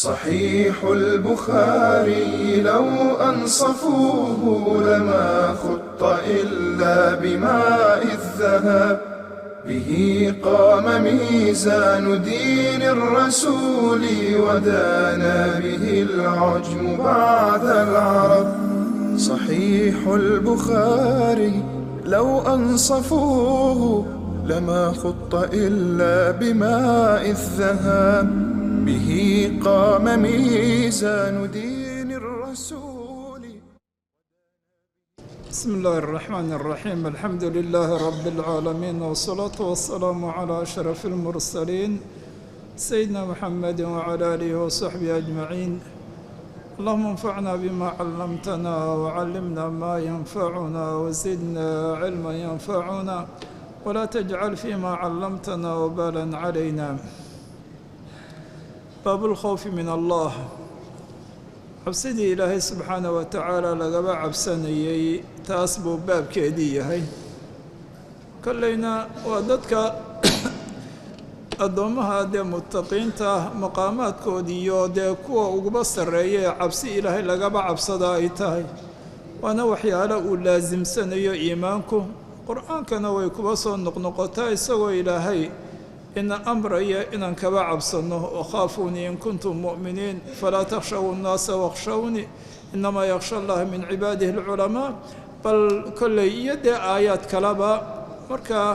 صحيح البخاري لو أنصفوه لما خط إلا بماء الذهب. به قام ميزان دين الرسول ودانا به العجم بعد العرب. صحيح البخاري لو أنصفوه لما خط إلا بماء الذهب. به قام ميزان دين الرسول. بسم الله الرحمن الرحيم. الحمد لله رب العالمين، والصلاة والسلام على أشرف المرسلين سيدنا محمد وعلى آله وصحبه أجمعين. اللهم انفعنا بما علمتنا وعلمنا ما ينفعنا وزدنا علما ينفعنا، ولا تجعل فيما علمتنا وبالا علينا. باب الخوف من الله. Cabsidii Ilaahay subxaana wa tacaala lagaba cabsanayey, taas buu baabkeedii yahay. Kolleyna waa dadka addoommaha dee mutaqiinta ah maqaamaadkoodiiyo dee kuwa uguba sarreeya ee cabsi Ilaahay lagaba cabsada ay tahay, waana waxyaalo uu laasimsanayo iimaanku. Qur-aankana way kuba soo noqnoqotaa isagoo Ilaahay ina amraya inaan kaba cabsano: wakhaafuunii in kuntum mu'miniin, falaa takhshaw nnaasa wakhshawnii, inamaa yakhsha allaha min cibaadihi alculamaa. Bal kolley iyo dee aayaad kaleba markaa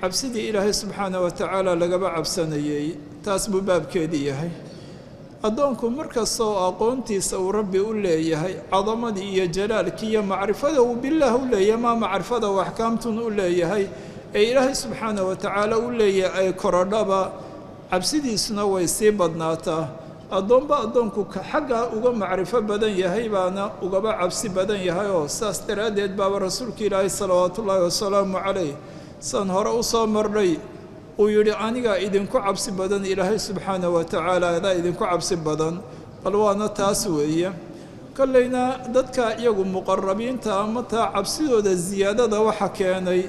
cabsidii Ilaahay subxaana wa tacaala lagaba cabsanayey, taas buu baabkeedii yahay. Addoonku markasta oo aqoontiisa uu Rabbi u leeyahay, cadamadii iyo jalaalkii iyo macrifada uu bilaah u leeyahay, maa macrifada u axkaamtun u leeyahay ee Ilaahay subxaana wa tacaala u leeyahay ay korodhaba, cabsidiisuna way sii badnaataa. Addoonba addoonku xaggaa uga macrifo badan yahay baana ugaba cabsi badan yahay, oo saas daraaddeed baaba Rasuulka Ilaahay salawaatu ullaahi wasalaamu calayh, san hore u soo marnay, uu yidhi: "Anigaa idinku cabsi badan Ilaahay subxaana wa tacaala, adaa idinku cabsi badan." Bal waana taas weeye. Kolleyna dadka iyagu muqarabiinta ama taa cabsidooda siyaadada waxa keenay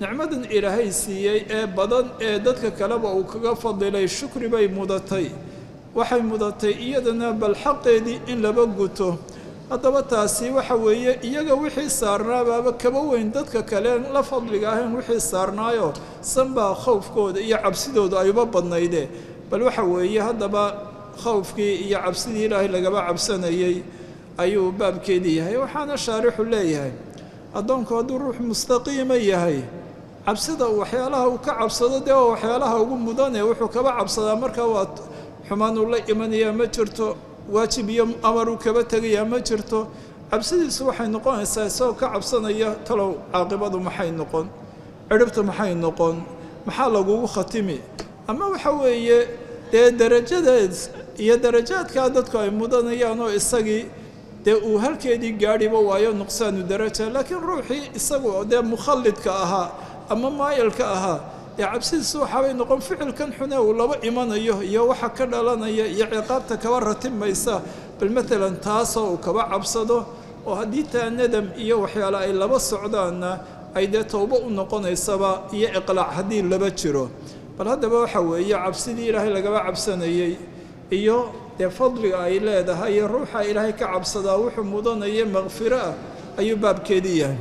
nicmadan Ilaahay siiyey ee badan ee dadka kaleba uu kaga fadilay. Shukri bay mudatay, waxay mudatay iyadana bal xaqeedii in laba guto. Haddaba taasi waxa weeye, iyaga wixii saarnaabaaba kaba weyn dadka kale la fadliga ahayn wixii saarnaayo, sanbaa khowfkooda iyo cabsidooda ayuba badnayde. Bal waxa weeye, haddaba khowfkii iyo cabsidii Ilaahay lagaba cabsanayey ayuu baabkeedii yahay. Waxaana shaarixu leeyahay, addoonku hadduu ruux mustaqiima yahay, cabsida waxyaalaha uu ka cabsado dee waa waxyaalaha ugu mudane. Wuxuu kaba cabsadaa markaa waa xumaan uu la imanayaa ma jirto, waajib iyo amar uu kaba tegayaa ma jirto. Cabsidiisu waxay noqonaysaa isagoo ka cabsanaya: talow caaqibadu maxay noqon, cidhibtu maxay noqon, maxaa lagugu khatimi? Ama waxa weeye dee darajadeed iyo darajaadkaa dadku ay mudanayaan oo isagii dee uu halkeedii gaadhiba waayo, nuqsaanu daraja. Laakiin ruuxii isagu dee mukhalidka ahaa ama maayilka ahaa, dee cabsidiisu waxaabay noqon ficilkan xune uu laba imanayo iyo waxa ka dhalanaya iyo ciqaabta kaba ratibmaysa. Bal maalan taasoo uu kaba cabsado, oo haddii taa nadam iyo waxyaale ay laba socdaanna ay dee towbo u noqonaysaba iyo iqlaac haddii laba jiro. Bal haddaba waxa weeye cabsidii Ilaahay lagaba cabsanayey iyo dee fadliga ay leedahay iyo ruuxa Ilaahay ka cabsadaa wuxuu mudanaya makfiro ah ayuu baabkeedii yahay.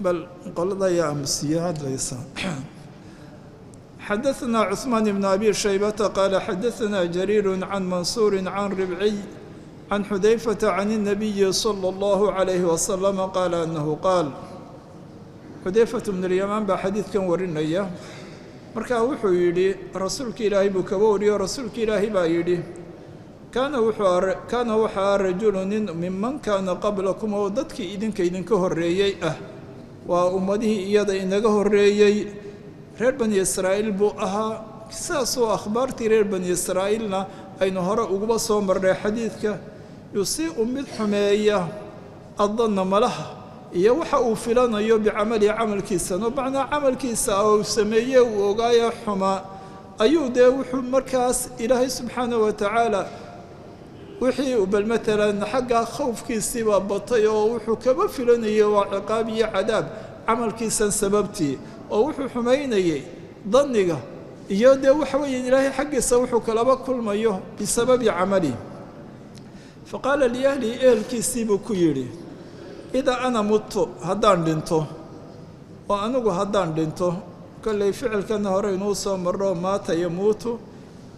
Bal qolada ayaa aamusiye hadlaysa. Xadaثna cثmaan بn abi shaybata qaala xadaثna jariir can mansuuri can ribciy can xudayfata can الnabiyi slى اllahu عalayhi waslama qaala anahu qaal. Xudayfatu bn اlyamaan baa xadiidkan warinaya. Markaa wuxuu yidhi, Rasuulka Ilaahay buu kaba wariyo, Rasuulka Ilaahay baa yidhi: Kaana waxaa rajulu nin miman kaana qablakum, oo dadkii idinka idinka horreeyey ah, waa ummadihii iyada inaga horreeyey, reer Bani Israa'iil buu ahaa. Sidaasoo akhbaartii reer Bani Israa'iilna aynu hore uguba soo marnay xadiidka. Yusii'u, mid xumeeya, addanna, malaha iyo waxa uu filanayo, bicamalihi, camalkiisano, macnaa camalkiisa uu sameeye uu ogaaya xumaa ayuu dee wuxuu markaas Ilaahay subxaana wa tacaala wixii bal maalan xagga khowfkiisiibaa batay, oo wuxuu kaba filanayay waa ciqaab iyo cadaab camalkiisan sababtii, oo wuxuu xumaynayay danniga. Iyo dee waxa weeye Ilaahay xaggiisa wuxuu kalaba kulmayo bisababi camali. Fa qaala liahlihi, ehelkiisii buu ku yidhi: "Idaa ana muttu, haddaan dhinto, oo anigu haddaan dhinto." Kolley ficilkana hore inuu soo marro, maata yamuutu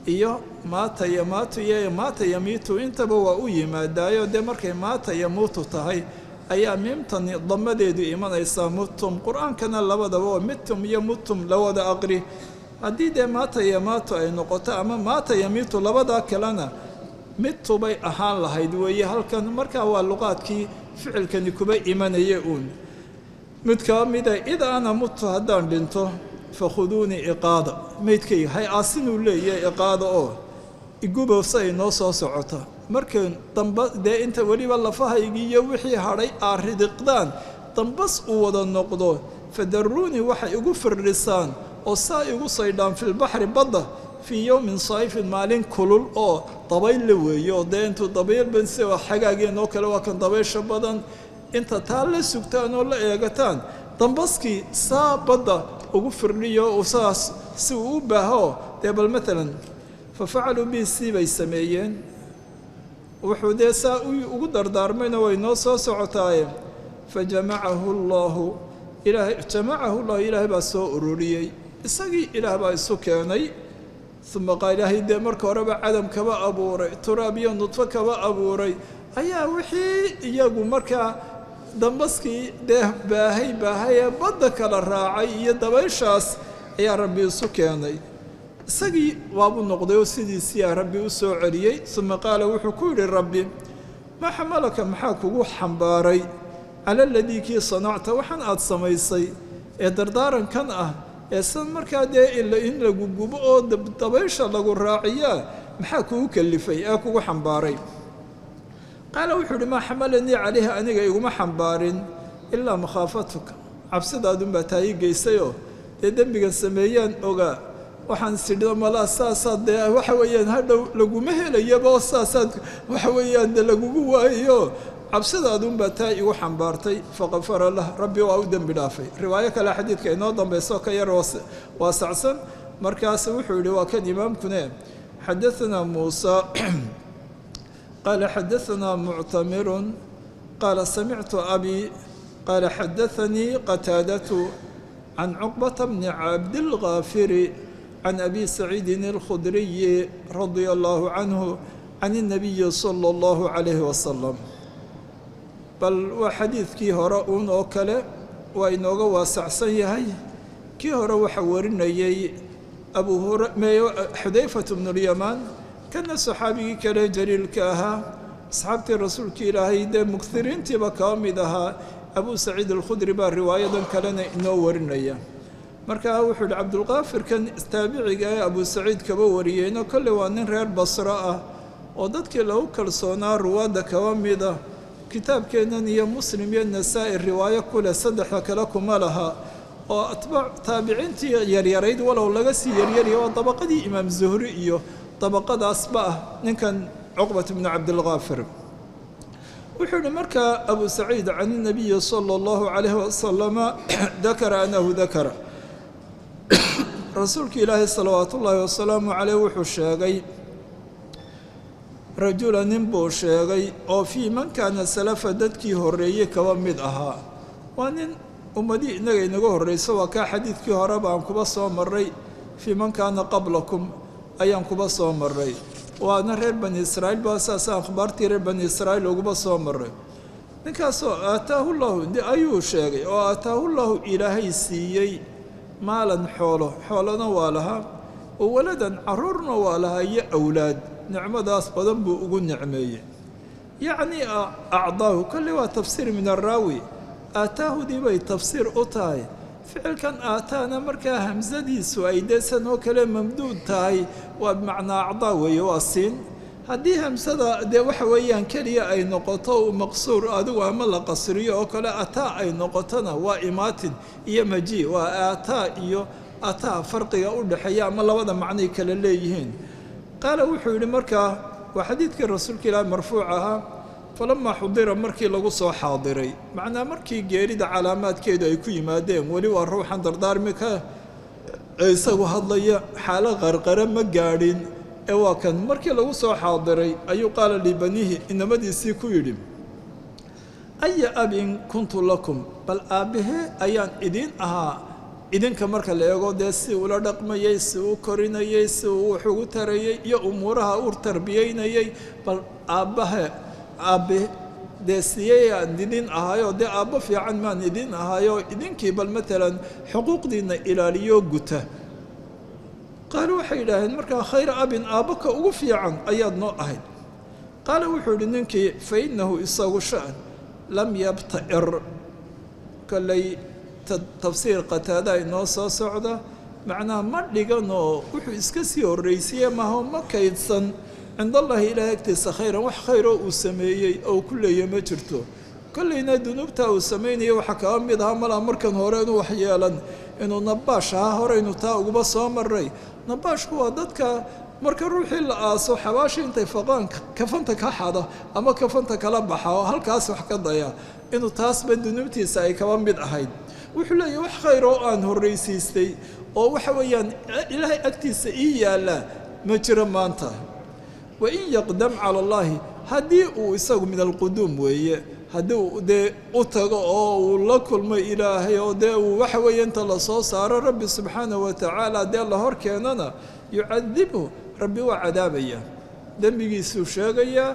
iyo maata yamaatu iyo maata yamiitu intaba waa u yimaadaayo. Dee markay maata yamuutu tahay ayaa miimtani damadeedu imanaysaa, muttum. Qur-aankana labadaba oo mittum iyo muttum la wada aqri. Haddii dee maata yamaatu ay noqoto ama maata yamiitu, labadaa kalena mittu bay ahaan lahayd weeye halkan. Markaa waa luqaadkii ficilkani kuba imanaya uun mid kaa mida. "Ida ana muttu, haddaan dhinto, fakhuduunii, iqaada, meydkayga hay aasinuu leeyahay, iqaada oo igubowsa ay noo soo socota. Markay damba dee inta weliba lafahaygii iyo wixii hadhay aa ridiqdaan, dambas uu wada noqdo, fadaruunii, waxay igu firdhisaan oo saa igu saydhaan, filbaxri, badda, fii yowmin saa'ifin, maalin kulul oo dabayl la weeyo." Oo dee intuu dabaylban si xagaageen oo kale waa kan dabaysha badan, inta taa la sugtaan oo la eegataan, dambaskii saa badda ugu firdhiyo saas si uu u baaho dee. Bal maalan, fa facaluu bi, sii bay sameeyeen. Wuxuu dee saa ugu dardaarmayna way noo soo socotaaye. Fajamacahu llaahu, ilaahay, jamacahu llahu, Ilaahay baa soo ururiyey isagii, Ilaah baa isu keenay. Uma qaal, Ilaahay dee marka horeba cadam kaba abuuray, turaab iyo nudfo kaba abuuray, ayaa wixii iyagu markaa dambaskii dee baahay baahay ee badda kala raacay iyo dabayshaas ayaa Rabbi isu keenay isagii, waabuu noqday oo sidiisiyaa Rabbi u soo celiyey. Uma qaala, wuxuu ku yidhi Rabbi: "Maa xamalaka, maxaa kugu xambaaray, cala aladii kii sanacta, waxaan aada samaysay ee dardaarankan ah, ee san markaa dee in lagu gubo oo dabaysha lagu raaciyaa, maxaa kugu kalifay ee kugu xambaaray?" Qaala, wuxuu uhi: "Maa xamalanii calayhi, aniga iguma xambaarin, ilaa makhaafatuka, cabsidaadunbaa taa ii geysayoo dee dembigan sameeyaan ogaa, waxaan sidho malaa saasaad dee waxa weeyaan hadhow laguma helayaba oo saasaad waxa weeyaan dee lagugu waayayo, cabsidaadunbaa taa igu xambaartay." Faqafara lah, Rabbi waa u dembi dhaafay. Riwaayo kale xadiidka inoo dambayso ka yar waasacsan. Markaas wuxuu yihi, waa kan imaamkune: xadaanaa Muusa qaala xadaanaa Muctamirun qaala samictu abi qaala xadaanii Qataadatu can Cuqbata bni Cabdilgaafiri can Abi Saciidin alkhudriyi radia allahu canhu can اnabiyi sala allahu calayhi wasalam. Bal waa xadiidkii hore uun oo kale, waa inooga waasacsan yahay. Kii hore waxaa warinayey Abu Xudayfatu bnulyamaan, kana saxaabigii kale jaliilka ahaa, asxaabtii Rasuulka Ilaahay dee mugiriintiiba kaba mid ahaa, Abu Saciid Alkhudri baa riwaayadan kalena inoo warinaya. Markaa wuxuu yihi Cabdulqaafirkan taabiciga ee Abu Saciid kaba wariyeyno, kolley waa nin reer Basro ah oo dadkii lagu kalsoonaa ruwaadda kaba mida. Kitaabkeennan iyo Muslim iyo Nasaa-i riwaayo kuleh, saddexda kale kuma laha, oo atbaac taabiciintii yaryarayd, walow laga sii yaryarya, waa dabaqadii Imaam Zuhri iyo dabaqadaasba ah ninkan Cuqbat bnu Cabdilkaafir. Wuxuu yihi markaa Abu Saciid: can inabiyi sala allahu calayhi wasalama dakara annahu dakara, Rasuulka Ilaahi salawaat ullaahi wasalaamu caleyh wuxuu sheegay, rajula, nin buu sheegay oo fii man kaana salafa, dadkii horreeyey kaba mid ahaa. Waa nin ummadii innaga inaga horreyso, waa kaa xadiidkii hore baan kuba soo marray, fii man kaana qablakum ayaan kuba soo marray. Waana reer Bani Israa'iil ba saasa akhbaartii reer Bani Israa'iil uguba soo marray. Ninkaasoo aataahu llahu ayuu sheegay, oo aataahu llahu, Ilaahay siiyey, maalan, xoolo, xoolona waa lahaa, oo waladan, caruurna waa lahaa, iyo awlaad. Nicmadaas badan buu ugu nicmeeyey, yacnii acdaahu. Kolley waa tafsiir min araawi, aataahudii bay tafsiir u tahay. Ficilkan aataana markaa hamsadiisu ay dee san oo kale mamduud tahay, waa bimacnaa acdaa weeye, waa siin. Haddii hamsada dee waxa weeyaan keliya ay noqoto maqsuur adigu ama la qasriyo oo kale ataa ay noqotona, waa imaatin iyo maji. Waa aataa iyo ataa farqiga u dhexeeya ama labada macnay kale leeyihiin. Qaala, wuxuu yidhi markaa, waa xadiidkii Rasuulka Ilaahi marfuuc ahaa: falamaa xudira, markii lagu soo xaadiray, macnaa markii geerida calaamaadkeedu ay ku yimaadeen, weli waa ruuxan dardaarmi ka. Isagu hadlaya xaalo qarqare ma gaadhin ee waa kan markii lagu soo xaadiray ayuu qaala libanihi inamadiisii ku yidhi: "Aya abin kuntu lakum?" Bal aabbahee ayaan idiin ahaa idinka marka la eego dee si ula dhaqmayay, si u korinayay, si uu wax ugu tarayay iyo umuuraha u tarbiyeynayay, bal aabbahe aabbe dee siyey aan idin ahaayo, dee aabbo fiican maan idin ahaayo idinkii, bal matalan xuquuqdiina ilaaliyo guta? Qaalu waxay yidhaaheen markaa: "Khayra abin, aabbo ka ugu fiican ayaad noo ahayd." Qaala wuxuu yidhi ninkii: "Fa innahu isagu shan lam yabta'ir." Kolley tafsiir Qataada inoo soo socda, macnaha ma dhiganoo wuxuu iska sii horraysiye maho, ma kaydsan cindallahi ilaah agtiisa khayran, wax khayroo uu sameeyey oo ku leeya ma jirto. Kolleyna dunuubta uu samaynaya waxaa kaba mid ahaa malaa markan hore inuu wax yeelan inuu nabaash ahaa. Horeynu taa uguba soo maray. Nabaashku waa dadka marka ruuxii la aaso xabaashii intay faqaan kafanta ka xada ama kafanta kala baxa oo halkaas wax ka daya, inuu taasba dunuubtiisa ay kaba mid ahayd. Wuxuu leeyahy wax khayr oo aan horraysiistay oo waxa weeyaan ilaahay agtiisa ii yaalla ma jiro maanta. Wain yaqdam cala allahi, haddii uu isagu min alquduum weeye, haddii uu dee u tago oo uu la kulmo ilaahay oo dee uu waxa weeye inta lasoo saaro rabbi subxaanahu watacaala dee la hor keenana, yucadibhu, rabbi waa cadaabaya, dembigiisuu sheegayaa.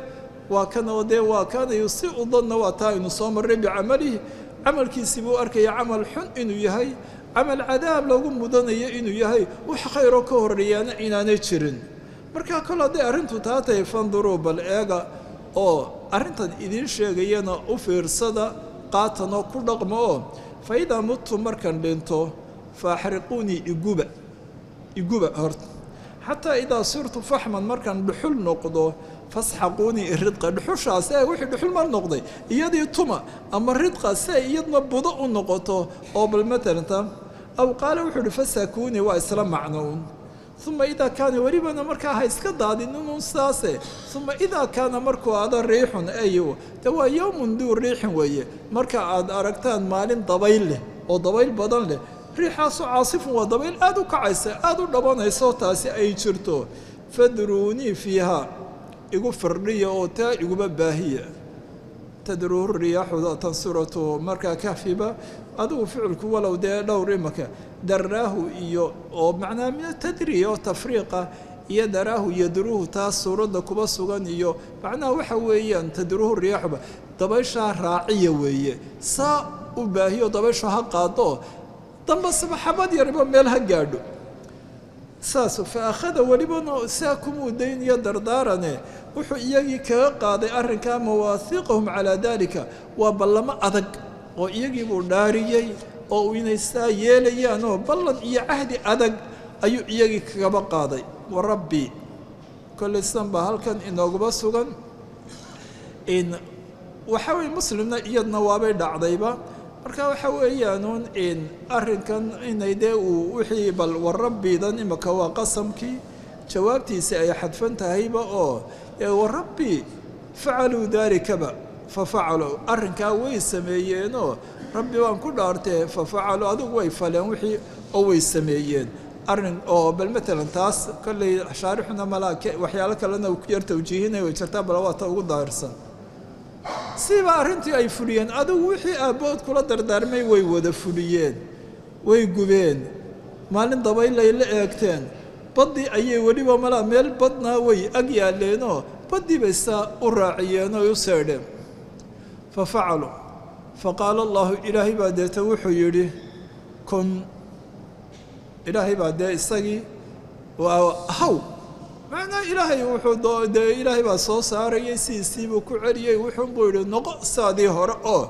Waa kan oo dee waa kana yusii'u danna, waa taa aynu soo marray, bicamalihi, camalkiisii buu arkaya camal xun inuu yahay, camal cadaab lagu mudanayo inuu yahay, wax khayroo ka horreeyaana inaanay jirin. Marka kol hadday arrintu taa tahay, fanduruu, bal eega oo arrintan idiin sheegayana u fiirsada, qaatanoo ku dhaqmo oo fa idaa mudtu, markan dhinto, fa axriquunii, iguba, iguba horta, xataa idaa sirtu faxman, markaan dhuxul noqdo, fasxaquunii, iridqa dhuxushaas ee wixii dhuxul mar noqday iyadii tuma ama ridqa si ay iyadna budo u noqoto oo bal matalan ta aw qaala wuxuu uhi fasakuunii, waa isla macnoun. Uma idaa kaana, welibana markaa ha iska daadin inuun sidaase. Uma idaa kaana, markuu ada riixun ay de waa yowmun duu riixin weeye, marka aad aragtaan maalin dabayl leh oo dabayl badan leh, riixaasoo caasifun, waa dabayl aada u kacaysa, aada u dhabanayso, taasi ay jirto, fadruunii fiiha, igu firdhiya oo taa iguba baahiya. Tadruuhu riyaaxu tan suuratu markaa kahfiba adigu ficilku walow dee dhowr imaka daraahu iyo oo macnaha min atadri oo tafriiqa iyo daraahu yadruuhu taas suuradda kuba sugan, iyo macnaha waxa weeyaan tadruuhu riyaaxuba dabayshaa raaciya weeye, saa u baahiyo dabayshu ha qaado, dambaseba xabad yariba meel ha gaadho saas. Fa akhada, welibana saa kumuu dayniyo dardaarane, wuxuu iyagii kaga qaaday arrinkaa mawaahiiqahum calaa daalika, waa ballamo adag oo iyagii buu dhaariyey oo inay saa yeelayaan oo ballan iyo cahdi adag ayuu iyagii kagaba qaaday. Wa rabbi, kolley sidan baa halkan inooguba sugan in waxa weye Muslimna iyadna waabay dhacdayba. Marka waxa weeyaanuun in arrinkan inay dee uu wixii bal warabbidan imika waa qasamkii jawaabtiisi ay xadfan tahayba oo warabbi facaluu daalikaba, fa facaluu, arrinkaa way sameeyeenoo rabbi baan ku dhaartee, fa facaluu, adigu way faleen wixii oo way sameeyeen arrin oo bal matalan taas kolley shaarixuna malaa waxyaalo kalena uu ku yar tawjiihinay way jirtaa, bal waa ta ugu daahirsan. Siba arrintii ay fuliyeen, adigu wixii aabbood kula dardaarmay way wada fuliyeen, way gubeen, maalin dabaylay la eegteen, baddii ayay weliba malaa meel badnaa way ag yaalleenoo baddii bay saa u raaciyeen oo u seydheen. Fa facaluu, fa qaala allahu, ilaahay baa deeta wuxuu yidhi kun. Ilaahay baa dee isagii waa haw, macnaa ilaahay wuxuu dee ilaahay baa soo saarayay, sidiisiibuu ku celiyey, wuxuunbuu yidhi noqo saadii hore oo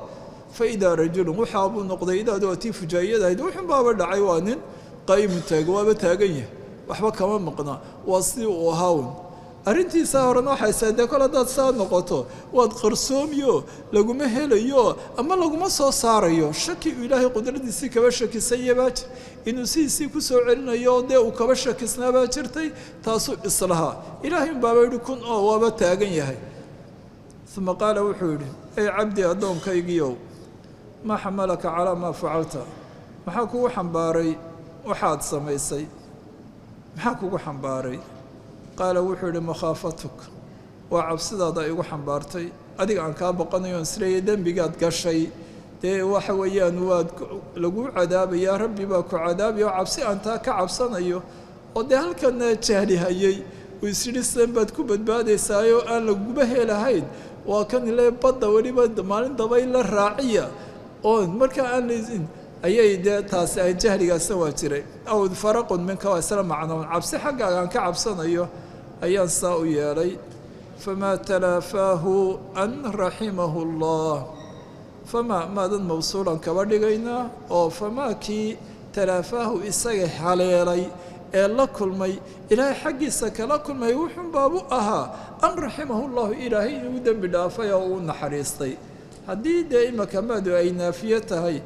fa idaa rajulun, waxaabuu noqday idaadu waa tii fujaayadahayd, wuxun baaba dhacay, waa nin qaa'imu taagan, waaba taagan yahay, waxba kama maqna, waa sidii uu ahaa. Arrintiisaa horena waxay sahay dee kol haddaad saa noqoto waad qarsoomiyo, laguma helayo ama laguma soo saarayo. Shaki uu ilaahay qudradiisii kaba shakisanya baa jir, inuu sidiisii ku soo celinayo dee uu kaba shakisnaa baa jirtay, taasuu islahaa. Ilaahay unbaaba yidhi kun oo waaba taagan yahay. Uma qaala wuxuu yidhi: "Ey cabdi, addoonkaygiiow, maa xamalaka calaa maa facalta?" Maxaa kugu xambaaray Waxaad samaysay maxaa kugu xambaaray? Qaala wuxuu yihi makhaafatuk, waa cabsidaada igu xambaartay, adiga aan kaa baqanayo on isleeya dembigaad gashay dee waxa weeyaan waad laguu cadaabayaa, rabbi baa ku cadaabaya, oo cabsi aan taa ka cabsanayo oo dee halkana jahli hayay uu isyidhi sidan baad ku badbaadaysaayoo aan laguba helahayn. Waa kan ile badda weliba maalin dabay la raaciya oo markaa aan lasin ayay dee taasi ay jahligaasna waa jiray. Aw faraqun minka waa isla macnoon, cabsi xaggaaga aan ka cabsanayo ayaan saa u yeelay. Famaa talaafaahu an raximahu allah. Famaa maadan mawsuulan kaba dhigaynaa oo famaa kii talaafaahu isaga haleelay ee la kulmay, ilaahay xaggiisa kala kulmay, wuxuun baabu ahaa an raximahu llahu, ilaahay inuu dembi dhaafay oo uu naxariistay. Haddii dee imaka maadu ay naafiye tahay,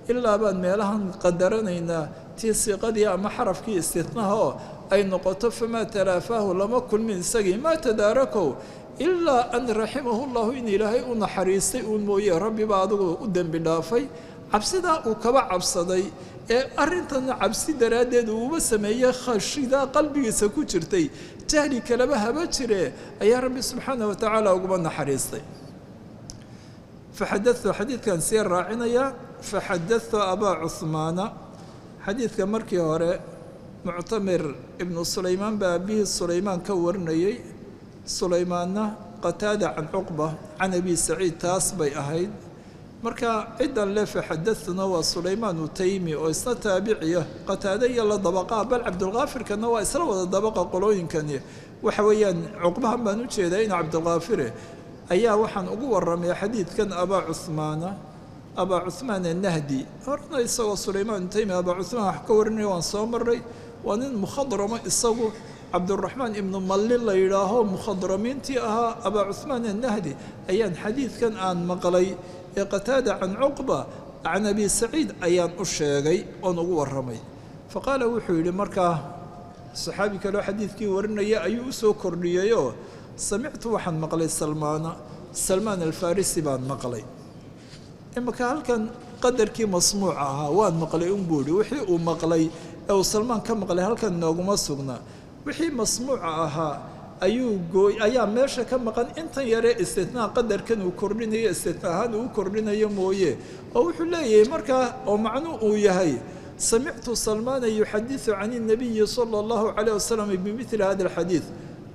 ilaa baan meelahan qadaranaynaa tii siiqadii ama xarafkii istitnaha oo ay noqoto famaa talaafaahu lama kulmin isagii maa tadaarakow ilaa an raximahu llahu, in ilaahay u naxariistay uun mooye. Rabbi baa adigu u dembi dhaafay cabsidaa uu kaba cabsaday ee arrintana cabsi daraaddeed uuba sameeyey, khashidaa qalbigiisa ku jirtay, jahli kaleba haba jire, ayaa rabbi subxaana wa tacaala uguma naxariistay. Faxadatu xadiidkan sii raacinayaa. Faxadatu abaa cuhmaana. Xadiidka markii hore Muctamir ibnu Sulaymaan baa aabihii Sulaymaan ka warinayey, Sulaymaanna Qataada can Cuqba can Abi Saciid, taas bay ahayd. Marka ciddan le faxadadtuna waa Sulaymaan Utaymi oo isna taabiciya, Qataade iyo la dabaqaa, bal Cabdulkaafirkana waa isla wada dabaqa qolooyinkani. Waxa weeyaan Cuqbahan baan u jeedaa in Cabdulkaafire ayaa waxaan ugu waramay xadiidkan abaa Cuhmaana, abaa Cuhmaan annahdi. Horena isagoo Sulaymaan Utaymi abaa Cuhmaan wax ka warinaya waan soo maray. Waa nin mukhadramo isagu, Cabduraxmaan ibnu Malli la yidhaaho, mukhadramiintii ahaa. Abaa Cuhmaan annahdi ayaan xadiidkan aan maqlay ee Qataada can Cuqba can Abi Saciid ayaan u sheegay oon ugu warramay. Fa qaala wuxuu yidhi, markaa saxaabi kaleo xadiidkii warinaya ayuu u soo kordhiyeyoo, samictu waxaan maqlay Salmaana, Salmaan Alfarisi baan maqlay. Imaka halkan qadarkii masmuuca ahaa waan maqlay unbuu yihi. Wixii uu maqlay ee uu Salmaan ka maqlay halkan nooguma sugnaa. Wixii masmuuca ahaa ayuu gooy ayaa meesha ka maqan, intan yaree istitnaa qadarkan uu kordhinayo, istitnaa ahaan uu kordhinayo mooye. Oo wuxuu leeyahay markaa oo macnuu uu yahay samictu Salmaana yuxadisu can inabiyi sala allahu calayh wasalam bimidli hada alxadiid.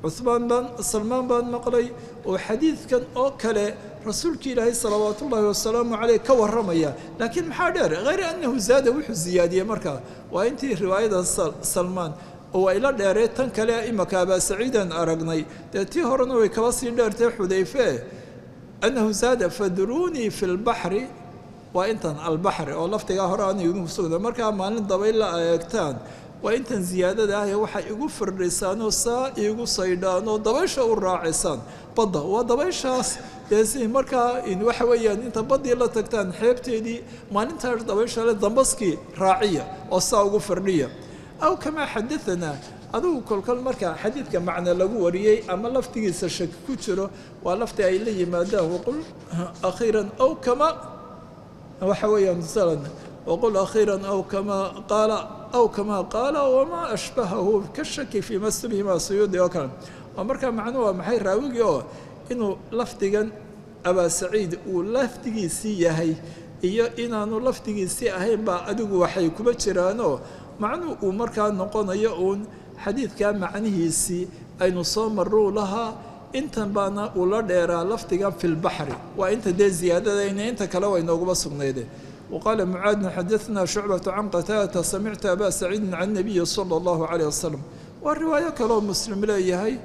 Cuhmaan baan, Salmaan baan maqlay oo xadiidkan oo kale rasuulki Ilaahay salawaat ullaahi wasalaamu caleyh ka warramaya, laakiin maxaa dheer? Hayra annahu zaada, wuxuu ziyaadiyey. Markaa waa intii riwaayada Salmaan oo ay la dheeree tan kale imaka abaa Saciidan aragnay, dee tii horena way kaba sii dheertay Xudayfe. Annahu zaada fadruunii fi lbaxri, waa intan albaxri oo laftigaa hore aan igu sugna. Markaa maalin dabayl la eegtaan waa intan ziyaadada ah ee waxay igu firdhisaanoo saa iigu saydhaanoo dabaysha u raacisaan badda, waa dabayshaas dee si markaa waxa weeyaan inta baddii la tagtaan xeebteedii maalintaas dabaysha le dambaskii raaciya oo saa ugu firdhiya. Aw kamaa xadaanaa adigu kolkol marka xadiidka macna lagu wariyey ama laftigiisa shaki ku jiro, waa lafti ay la yimaadaan waqul akhiiran aw kama, waxa weeyaan masalan waqul akhiiran aw kama qaala, aw kama qaala wamaa ashbahahu ka shaki fii ma stubhima Suyuudi oo kale. Oo markaa macnuhu waa maxay? Raawigii oo inuu lafdigan abaa Saciid uu lafdigiisii yahay iyo inaanu lafdigiisii ahayn baa adigu waxay kuma jiraanoo macnuu uu markaa noqonayo uun xadiidkaa macnihiisii aynu soo marruu lahaa, intan baana uu la dheeraa lafdigan fi lbaxri, waa inta dee ziyaadadayna, inta kale way nooguma sugnayde. Waqaala Mucaadna xadaثna Shucbaة can Qataadata samictu aba Saciidin can nabiyi sala اllahu calayh wasalam. Waa riwaayo kaleoo Muslim leeyahay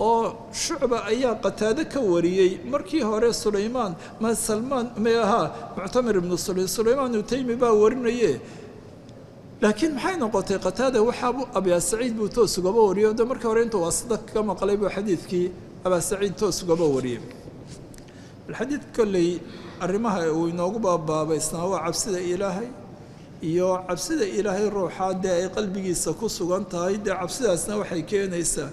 oo Shucba ayaa Qataade ka wariyey. Markii hore Sulaymaan ma Salmaan ma ahaa, Muctamir ibnu Sulaymaan Utaymi baa warinaye, laakiin maxay noqotay? Qataada waxaabu abaa Saciid buu toos ugaba wariyey. De markii hore intuu waasida ka maqlay buu xadiidkii abaa Saciid toos ugaba wariyey. Bal xadiid kolley arrimaha uu inoogu baabaabaysnaa waa cabsida Ilaahay iyo cabsida Ilaahay ruuxaa dee ay qalbigiisa ku sugan tahay. Dee cabsidaasna waxay keenaysaa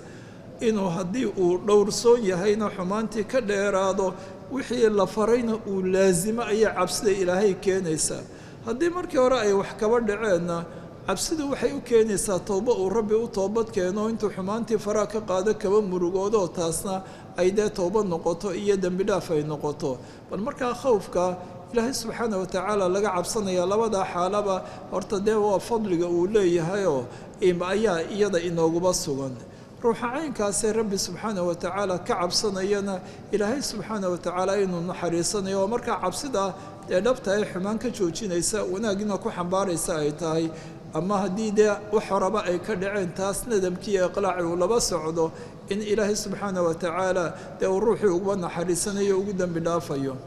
inuu haddii uu dhowrsoon yahayna xumaantii ka dheeraado, wixii la farayna uu laasimo ayay cabsida Ilaahay keenaysaa. Haddii markii hore ay wax kaba dhaceenna Cabsidu waxay u keenaysaa towbo uu Rabbi u toobad keeno, intuu xumaantii faraha ka qaado kaba murugoodo, taasna ay dee towbad noqoto iyo dembi dhaaf ay noqoto. Bal markaa khowfka Ilaahay subxaana watacaala laga cabsanaya labadaa xaalaba horta dee waa fadliga uu leeyahayoo ayaa iyada inooguba sugan. Ruuxa caynkaasee Rabbi subxaana watacaala ka cabsanayana Ilaahay subxaana watacaala inuu naxariisanayo, oo markaa cabsida dee dhabta ay xumaan ka joojinaysa, wanaagina ku xambaaraysa ay tahay. Ama haddii dee wax horaba ay ka dhaceen, taas nadamkii iqlaaci uu laba socdo, in Ilaahay subxaana watacaala dee uu ruuxii uguba naxariisanayo, ugu dembi dhaafayo.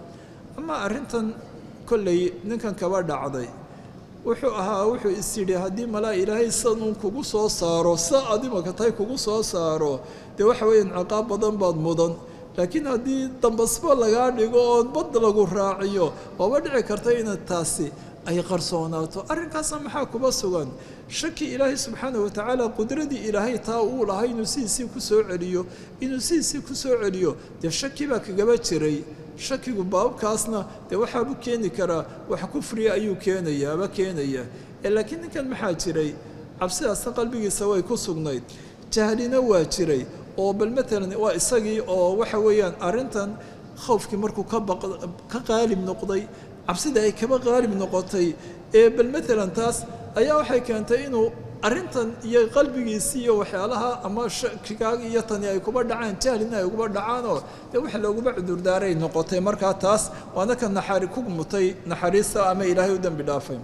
Ama arrintan kolley ninkan kaba dhacday wuxuu ahaa, wuxuu is yidhi haddii malaa Ilaahay sanuun kugu soo saaro, sa aad imaka tahay kugu soo saaro, dee waxa weeye ciqaab badan baad mudan, laakiin haddii dambasbo lagaa dhigo oo bad lagu raaciyo, waaba dhici karta inaad taasi ay qarsoonaato. Arrinkaasna maxaa kuba sugan? Shaki Ilaahay subxaana watacaala qudradii Ilaahay taa uu lahaa inuu sidiisii ku soo celiyo, inuu sidiisii ku soo celiyo, dee shaki baa kagaba jiray. Shakigu baabkaasna dee waxaabu keeni karaa wax kufriya ayuu keenayaaba keenaya. Laakiin ninkan maxaa jiray? Cabsidaasna qalbigiisa way ku sugnayd, jahlina waa jiray, oo bal matalan waa isagii oo waxa weeyaan arrintan khowfkii markuu ka qaalib noqday, cabsida ay kaba qaalib noqotay, ee bal matalan taas ayaa waxay keentay inuu arrintan iyo qalbigiisii iyo waxyaalaha ama shakigaaga iyo tani ay kuba dhacaan, jahlina ay kuba dhacaanoo dee wax looguma cudurdaaray noqotay. Markaa taas waana ka naxari ku mutay naxariista ama Ilaahay u dembi dhaafay.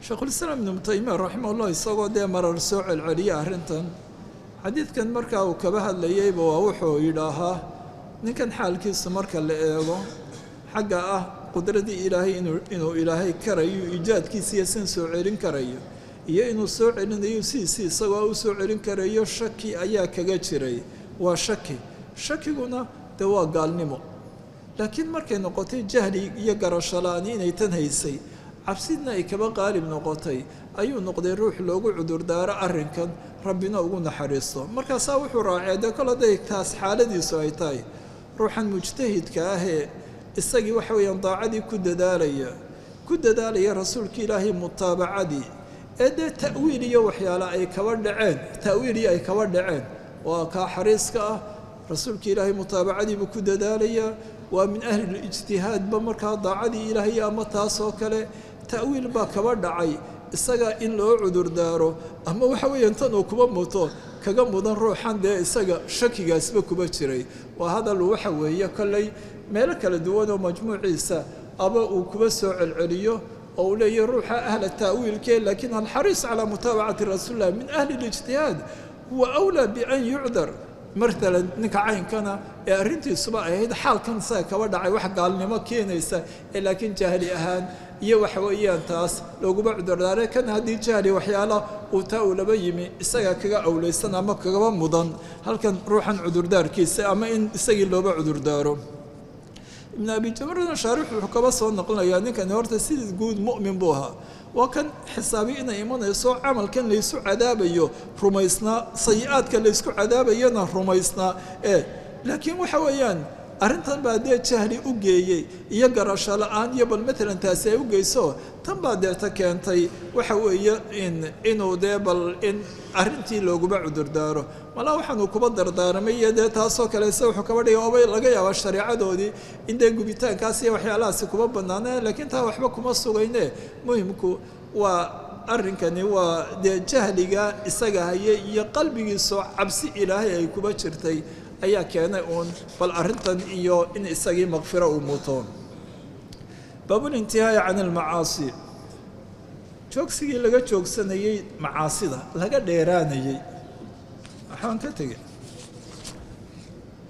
Sheekhulislaam Ibnu Taymiya raximahullah isagoo dee marar soo celceliya arrintan, xadiidkan markaa uu kaba hadlayeyba, waa wuxuu yidhaahaa ninkan xaalkiisu marka la eego xagga ah qudradii Ilaahay, inuu Ilaahay karayo iijaadkiisa iyo sin soo celin karayo, iyo inuu soo celinayo sidiisii isagoo u soo celin karayo, shaki ayaa kaga jiray. Waa shaki, shakiguna dee waa gaalnimo. Laakiin markay noqotay jahli iyo garasho la-aani inay tan haysay, cabsidna ay kaba qaalib noqotay, ayuu noqday ruux loogu cudurdaaro arrinkan, Rabbina ugu naxariisto. Markaasaa wuxuu raacay dee kol hadday taas xaaladiisu ay tahay, ruuxan mujtahidka ahee isagii waxa weeyaan daacadii ku dadaalaya, ku dadaalaya rasuulka Ilaahay mutaabacadii, ee dee ta'wiil iyo waxyaale ay kaba dhaceen, ta'wiiliyo ay kaba dhaceen, waa kaa xariiska ah, rasuulka Ilaahay mutaabacadiibuu ku dadaalayaa, waa min ahlilijtihaadba, markaa daacadii Ilaahay ama taas oo kale ta'wiil baa kaba dhacay, isaga in loo cudurdaaro ama waxa weeyaan tan uu kuba muto kaga mudan ruuxan dee isaga shakigaasba kuba jiray. Waa hadal waxa weeye kolley meelo kala duwan oo majmuuciisa aba uu kuba soo celceliyo, oo uu leeyahy ruuxa ahla ta'wiilkee laakiin alxariis calaa mutaabacati rasuulilah min ahli اlijtihaad huwa awlaa bian yucdar. Maalan ninka caynkana ee arrintiisuba ay ahayd xaalkan isaga kaba dhacay wax gaalnimo keenaysa, ee laakiin jahli ahaan iyo waxa weeyaan taas looguma cudurdaaray, kan haddii jahli waxyaala uu taa uu laba yimi isaga kaga awleysan ama kagaba mudan halkan ruuxan cudurdaarkiisa ama in isagii looba cudurdaaro. Ibn Abi Jamrana shaarix wuxuu kaba soo noqonayaa ninkani horta sidii guud mu'min buu ahaa, waa kan xisaabi inay imanayso, camalkan laysu cadaabayo rumaysnaa, sayi-aadka laysku cadaabayana rumaysnaa, ee laakiin waxa weeyaan arrintan baa dee jahli u geeyey iyo garasho la-aan iyo bal matalan taasi ay u geyso, tan baa deeta keentay waxa weeye in inuu dee bal in arrintii looguma cudurdaaro. Malaa waxaanuu kuba dardaaramay iyo dee taasoo kale se wuxuu kaba dhigay oobay laga yaabaa shareecadoodii in dee gubitaankaas iyo waxyaalahaasi kuma bannaaneen, laakiin taa waxba kuma sugayne. Muhimku waa arrinkani waa dee jahliga isaga haye iyo qalbigiisoo cabsi Ilaahay ay kuba jirtay ayaa keenay uun bal arrintan iyo in isagii maqfiro uu muto. Baabulintihaai can almacaasi, joogsigii laga joogsanayey macaasida, laga dheeraanayey. Waxaan ka tegey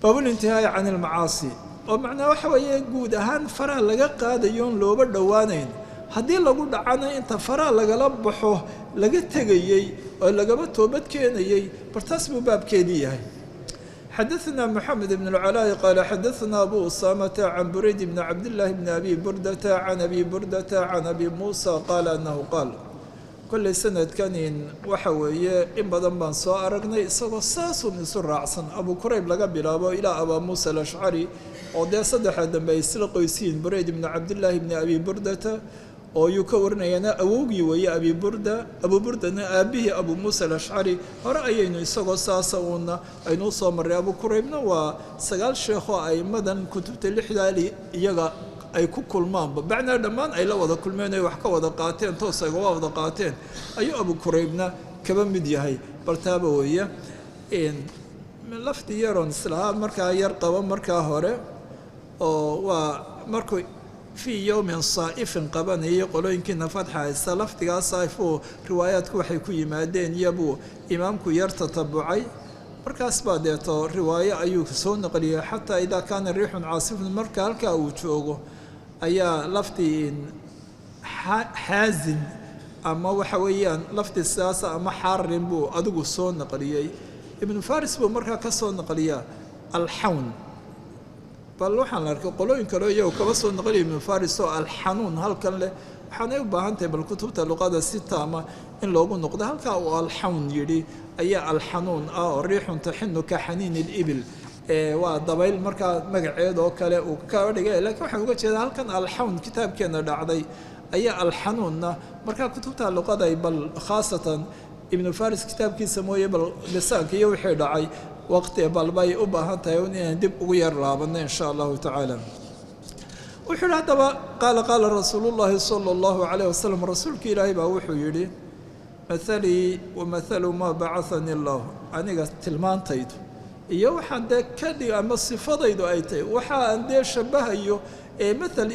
baabulintihaai can almacaasi, oo macnaa waxa weeye guud ahaan faraha laga qaadayo on looba dhowaanayn, haddii lagu dhacana inta faraha lagala baxo laga tegayey oo lagaba toobad keenayey, bartaas buu baabkeedii yahay. Xadaثna mxamed bn اlcalaaءi qaala xadaثna abu usaamata can burayd bni cabdillaahi bni abi burdata can abi burdata can abi muusa qaala anahu qaal. Kolley sanadkanin waxa weeye in badan baan soo aragnay isagoo saasun isu raacsan, Abu Kurayb laga bilaabo ilaa Abaa Muusa Alashcari, oo dee saddexa dambe ay isla qoysiyiin, Burayd bni Cabdillaahi bni Abi Burdata Oo yuu ka warinayaana? Awowgii weeye Abi Burda. Abu Burdana aabihii Abu Muusa Alashcari hore ayaynu isagoo saasa uuna aynuu soo marray. Abu Kuraybna waa 9 sheekhoo aimadan kutubta lixdaali iyaga ay ku kulmaanba, bacnaa dhammaan ay la wada kulmeen, ay wax ka wada qaateen, toos ay uga wada qaateen, ayuu Abu Kuraybna kaba mid yahay. Bal taaba weeye lafdi yaroon islahaa markaa yar qabo markaa hore, oo waa markuu fii yowmin saa'ifin qabanayay. Qolooyinkiina fatxa haysta, lafdigaa saaifuu riwaayaadku waxay ku yimaadeen iyabuu imaamku yar tatabucay. Markaas baa deeto riwaayo ayuu soo naqliyey xataa idaa kaana riixun caasifun. Marka halkaa uu joogo ayaa lafdi xaazin ama waxa weeyaan lafdi sidaasa ama xaarin buu adigu soo naqliyey. Ibnu Faris buu markaa ka soo naqliyaa alxawn. Bal waxaan la arkay qolooyin kale iyago kaba soo naqliya Ibnu Faris oo alxanuun halkan leh. Waxaanay u baahan tahay bal kutubta luqada si taama in loogu noqdo. Halkaa uu alxawn yidhi ayaa alxanuun ah, oo riixun taxinu ka xaniin ilibil, waa dabayl markaa magaceed oo kale uu kaba dhigay. Lakiin waxaan uga jeedaa halkan alxawn kitaabkeena dhacday ayaa alxanuunna. Markaa kutubta luqaday bal khaasatan Ibnu Faris kitaabkiisa mooye, bal lisaanka iyo wixii dhacay waqti bal bay u baahan tahay inaan dib ugu yar laabano, insha Allahu tacaala. Wuxuu yihi haddaba: qaala qaala rasuulu llahi sala allahu calayh wasalam, rasuulka Ilaahay baa wuxuu yidhi: mathalii wa mathalu maa bacahanii Allah, aniga tilmaantaydu iyo waxaan dee ka dhig ama sifadaydu ay tahay, waxa aan dee shabahayo ee mathal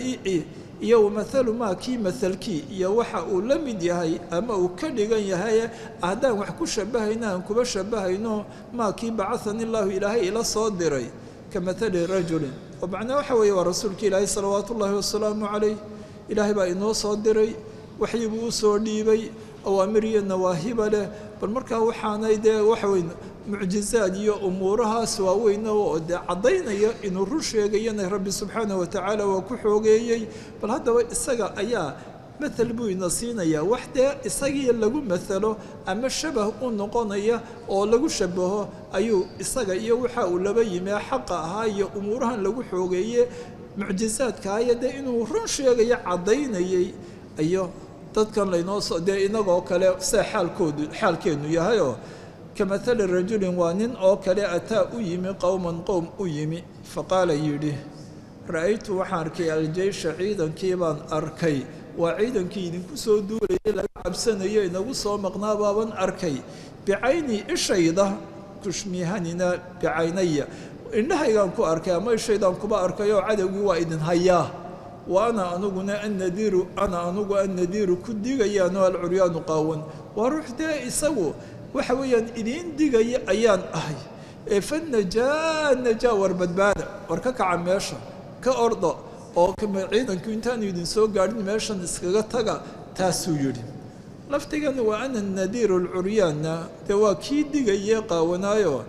iyo wamathalu maa kii mathalkii iyo waxa uu la mid yahay ama uu ka dhigan yahay, haddaan wax ku shabahayno aan kuba shabahayno maa kii bacahani Allahu, Ilaahay ila soo diray, ka mathali rajulin. Oo macnaa waxa weeye waa rasuulka Ilaahay salawaatu ullaahi wasalaamu calayh. Ilaahay baa inoo soo diray, waxyibuu u soo dhiibay, awaamir iyo nawaahiba leh. Bal markaa waxaanay dee waxa weyn mucjizaad iyo umuurahaas waaweyna oo dee caddaynaya inuu run sheegayana Rabbi subxaanahu watacaala waa ku xoogeeyey. Bal haddaba isaga ayaa mathal buu ina siinayaa, wax dee isagii lagu mathalo ama shabah u noqonaya oo lagu shabaho ayuu isaga iyo waxa uu laba yimi xaqa ahaa iyo umuurahan lagu xoogeeye mucjizaadkaaya dee inuu run sheegayo caddaynayay, iyo dadkan laynoo soo dee inagoo kale saa xaalkoodu xaalkeennu yahayoo. Ka mathali rajulin, waa nin oo kale, ataa u yimi qowman, qowm u yimi, faqaala yidhi: ra'aytu, waxaan arkay, aljeysha, ciidankii baan arkay, waa ciidankii idinku soo duulayay, laga cabsanayo, inagu soo maqnaa baaban arkay, bicayni, ishayda, kushmihanina, bicaynaya, indhahaygaan ku arkay ama ishaydaan kuba arkay, oo cadowgii waa idin hayaa. Wa ana anuguna annadiiru, ana anugu annadiiru ku digayaano, alcuryaanu qaawan, waa ruux dee isagu waxa weeyaan idiin digaya ayaan ahay. Ee fanajaa najaa, war badbaada, war ka kaca meesha, ka orda, oo ciidanku intaanu idin soo gaadhin meeshan iskaga taga, taasuu yidhi. Lafdigan waa ana nadiiru alcuryaanna dee waa kii digaye qaawanaayo.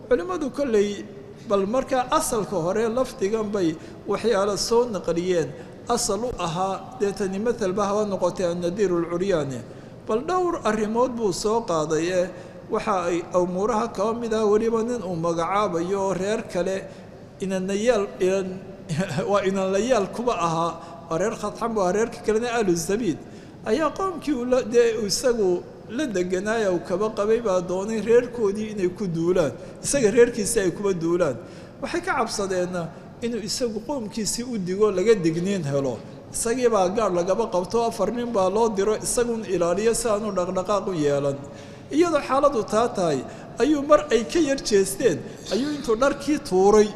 Culimmadu kolley bal markaa asalka hore lafdigan bay waxyaalo soo naqliyeen asal u ahaa, dee tani mathalba haba noqotay annadiiru alcuryaani. Bal dhowr arrimood buu soo qaaday ee waxa ay umuuraha kaba mid ah, weliba nin uu magacaabayo oo reer kale inanayaal, waa inanlayaal kuba ahaa, waa reer Khadxan bu ahaa, reerka kalena Aalu Zabiid, ayaa qoomkii dee isagu la deganaaya uu kaba qabay baa doonay reerkoodii inay ku duulaan, isaga reerkiisii ay kuba duulaan. Waxay ka cabsadeenna inuu isagu qoomkiisii u digo, laga digniin helo, isagii baa gaar lagaba qabto, 4 nin baa loo diro isagun ilaaliyo si aanu dhaqdhaqaaq u yeelan. Iyadoo xaaladu taa tahay ayuu mar ay ka yar jeesteen ayuu intuu dharkii tuuray,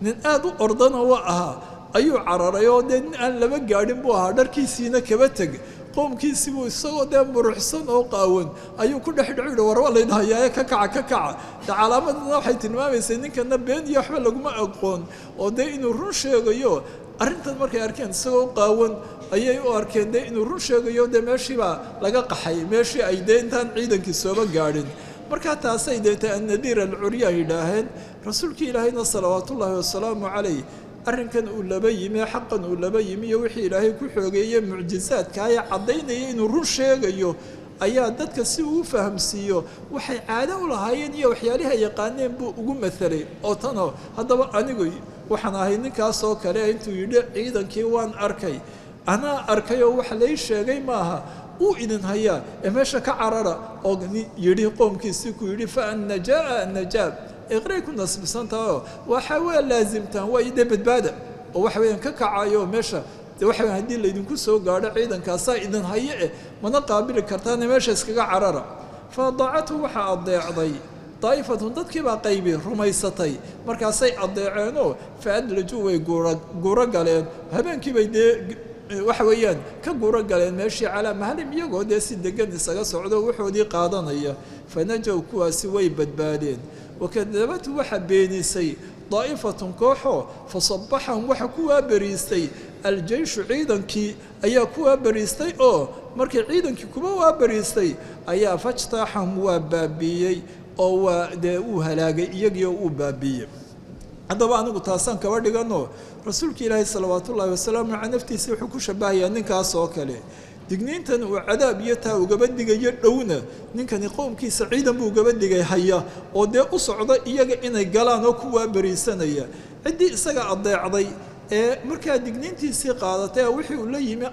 nin aada u ordana wa ahaa, ayuu cararay, oo dee nin aan laba gaadhin buu ahaa, dharkiisiina kaba teg, qoomkiisii buu isagoo dee muruxsan oo qaawan ayuu ku dhex dhacu yihi: war waa laydhahayaaye, ka kaca, ka kaca. De calaamadna waxay tilmaamaysay ninkana been iyo waxba laguma aqoon, oo dee inuu run sheegayo. Arrintan markay arkeen isagoo qaawan ayay u arkeen dee inuu run sheegayo. Dee meeshiibaa laga qaxay, meeshii ay dee intaan ciidankii sooba gaadhin. Markaa taasay deeta annadiir alcuryaan yidhaaheen. Rasuulkii Ilaahayna salawaatullaahi wasalaamu calayh arrinkan uu laba yimi, xaqan uu laba yimi iyo wixii Ilaahay ku xoogeeye mucjizaadka ee caddaynaya inuu run sheegayo, ayaa dadka si uu u fahamsiiyo waxay caado u lahaayeen iyo waxyaalihii ay yaqaaneen buu ugu mathalay. Oo tanoo haddaba anigu waxaan ahay ninkaas oo kale intuu yidhi: ciidankii waan arkay. Anaa arkayoo wax lay sheegay maaha, uu idin hayaa ee meesha ka carara oo yidhi qoomkiisii ku yidhi fa annajaa annajaab iqray ku nasbisantahayoo waxa waa laasimtaan waa idee badbaada oo waxa weeyaan ka kacayo meesha de waxa weyan haddii laydinku soo gaadho ciidankaasaa idin haye eh mana qaabili kartaane meesha iskaga carara. Fa adaacathu waxaa adeecday daa'ifatun, dadkiibaa qaybi rumaysatay, markaasay adeeceenoo fa adlajuu way guuro galeen habeenkiibay dee waxa weeyaan ka guuro galeen meeshii calaa mahalim, iyagoo dee si degan isaga socdo wuxoodii qaadanaya. Fanajow kuwaasi way badbaadeen. Wakadabatu waxa beenisay daa'ifatun kooxoo fasabaxahum waxa kuwaa beriistay aljeyshu, ciidankii ayaa kuwaa beriistay oo markii ciidankii kuwa waa beriistay ayaa fajtaaxahum waa baabiiyey oo waa dee uu halaagay iyagii oo uu baabiiyey. Haddaba anigu taasaan kaba dhiganoo rasuulka ilaahi salawaatu ullaahi wasalaamu caley naftiisa wuxuu ku shabahayaa ninkaas oo kale. Digniintan uu cadaab iyo taa ugaba digayo dhowna, ninkani qowmkiisa ciidan buu ugaba digay haya oo dee u socda iyaga inay galaan oo kuwaa beriisanaya. Ciddii isaga adeecday ee markaa digniintiisii qaadatay wixii uu la yimi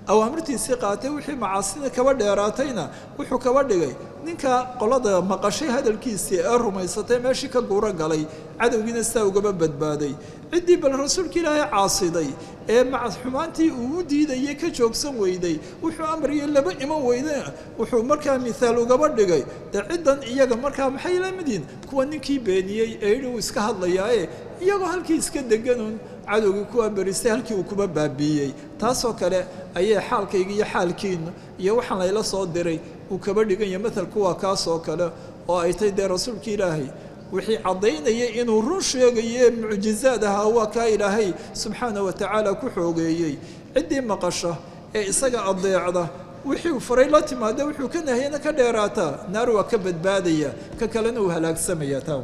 awaamirtiisii qaadatay wixii macaasida kaba dheeraatayna wuxuu kaba dhigay ninka qolada maqashay hadalkiisii ee rumaysatay meeshii ka guuro galay, cadowgiina sidaa ugaba badbaaday. Ciddii bal rasuulka ilaahay caasiday ee xumaantii uu u diidayay ka joogsan weyday, wuxuu amriyay laba iman weyday, wuxuu markaa mithaal ugaba dhigay dee ciddan iyaga markaa maxay la mid yihiin kuwa ninkii beeniyey ee yidhi uu iska hadlayaaye iyagoo halkii iska deganuun cadowgii kuwaa beristay halkii uu kuba baabiiyey. Taasoo kale ayay xaalkayga iyo xaalkiinu iyo waxaan layla soo diray uu kaba dhiganya mathalku waa kaasoo kale oo ay tay dee rasuulka ilaahay wixii caddaynayay inuu run sheegaye mucjizaad ahaa waa kaa ilaahay subxaana wa tacaala ku xoogeeyey. Ciddii maqasha ee isaga adeecda wixii uu faray la timaada wuxuu ka nahiyana ka dheeraataa naar waa ka badbaadaya, ka kalena uu halaagsamaya. Taa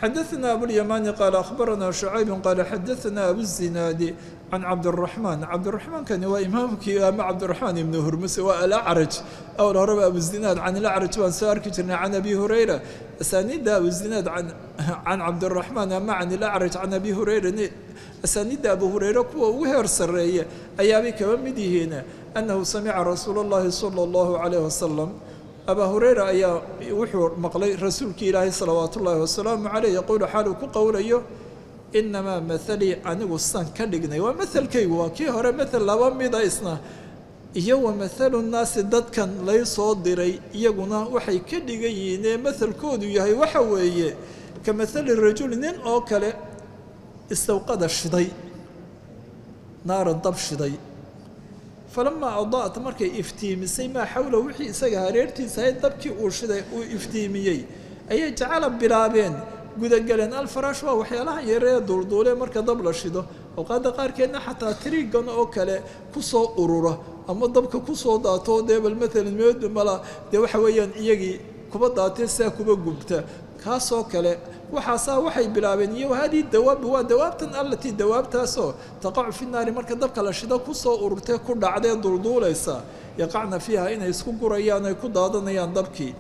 xadaثna abulyamaani qaala akhbarana shucayb qaala xadaثna abuالzinaadi can cabdالraxmaan. Cabdiraxmaankani waa imaamkii ama cabdiraxmaan ibnu hurmus waa alacraj, awal horeba abuzinaad can alacraj baan soo arki jirnay can abi hurayra. Asaaniidda abuzinaad can cabdiraxmaan ama can alacraj can abi hurayra, asaaniidda abu hurayre kuwa ugu heer sarreeya ayaabay kaba mid yihiin. Annahu samica rasuula اllahi salى اllahu calayh wasalam, abaa hurayra ayaa wuxuu maqlay rasuulkii ilaahay salawaat ullaahi wasalaamu caleyh yaquulu xaaluu ku qowlayo inamaa mathalii, anigu san ka dhignay waa mathalkaygu waa kii hore mathal laba mida isna iyo wa mathalu nnaasi dadkan lay soo diray iyaguna waxay ka dhigan yihiin ee mathalkoodu yahay waxa weeye ka mathali rajuli, nin oo kale istawqada shiday naaran dab shiday, falamaa adaat markay iftiimisay maa xawla wixii isaga hareertiisa ahayd dabkii uu shiday uu iftiimiyey ayay jacala bilaabeen gudagaleen. Alfaraash waa waxyaalahan yaree duulduule marka dab la shido, awqaadda qaarkeedna xataa tiriigan oo kale kusoo urura ama dabka kusoo daato dee bal maalan meedmala dee waxa weeyaan iyagii kuba daatee sidaa kuba gubta kaasoo kale. Waxaasaa waxay bilaabeen iyo haadii dawaabi waa dawaabtan allatii dawaabtaasoo taqacu fi naari marka dabka la shido kusoo ururtee ku dhacdee duulduulaysa, yaqacna fiiha inay isku gurayaan ay ku daadanayaan dabkii.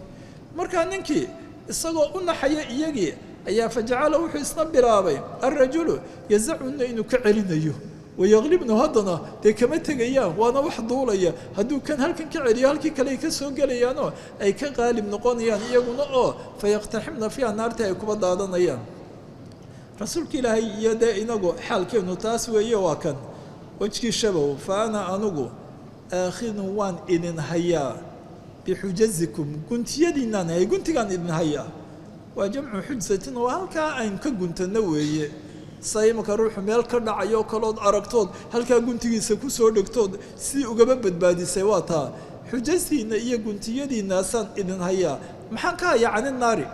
Markaa ninkii isagoo u naxaya iyagii ayaa fajacala wuxuu isna bilaabay alrajulu yazacuna inuu ka celinayo wayaqlibnu, haddana dee kama tegayaan waana wax duulaya, hadduu kan halkan ka celiyo halkii kale ay ka soo gelayaanoo ay ka qaalib noqonayaan iyaguna oo fayaqtaximna fiiha naartii ay kuba daadanayaan. Rasuulka ilaahay iyo dee inagu xaalkeenu taas weeye, waa kan wejkii shabow fa ana anigu aakhidun waan idin hayaa bixujazikum, guntiyadiinaan hayay, guntigaan idin hayaa waa jamcu xujsatin oo halkaa ayn ka guntano weeye. Sa imaka ruuxu meel ka dhacayo kalood aragtood halkaa guntigiisa kusoo dhegtood sidii ugaba badbaadisay waa taa. Xujasiinna iyo guntiyadiinnaasaan idin hayaa, maxaan ka hayaa cani naari,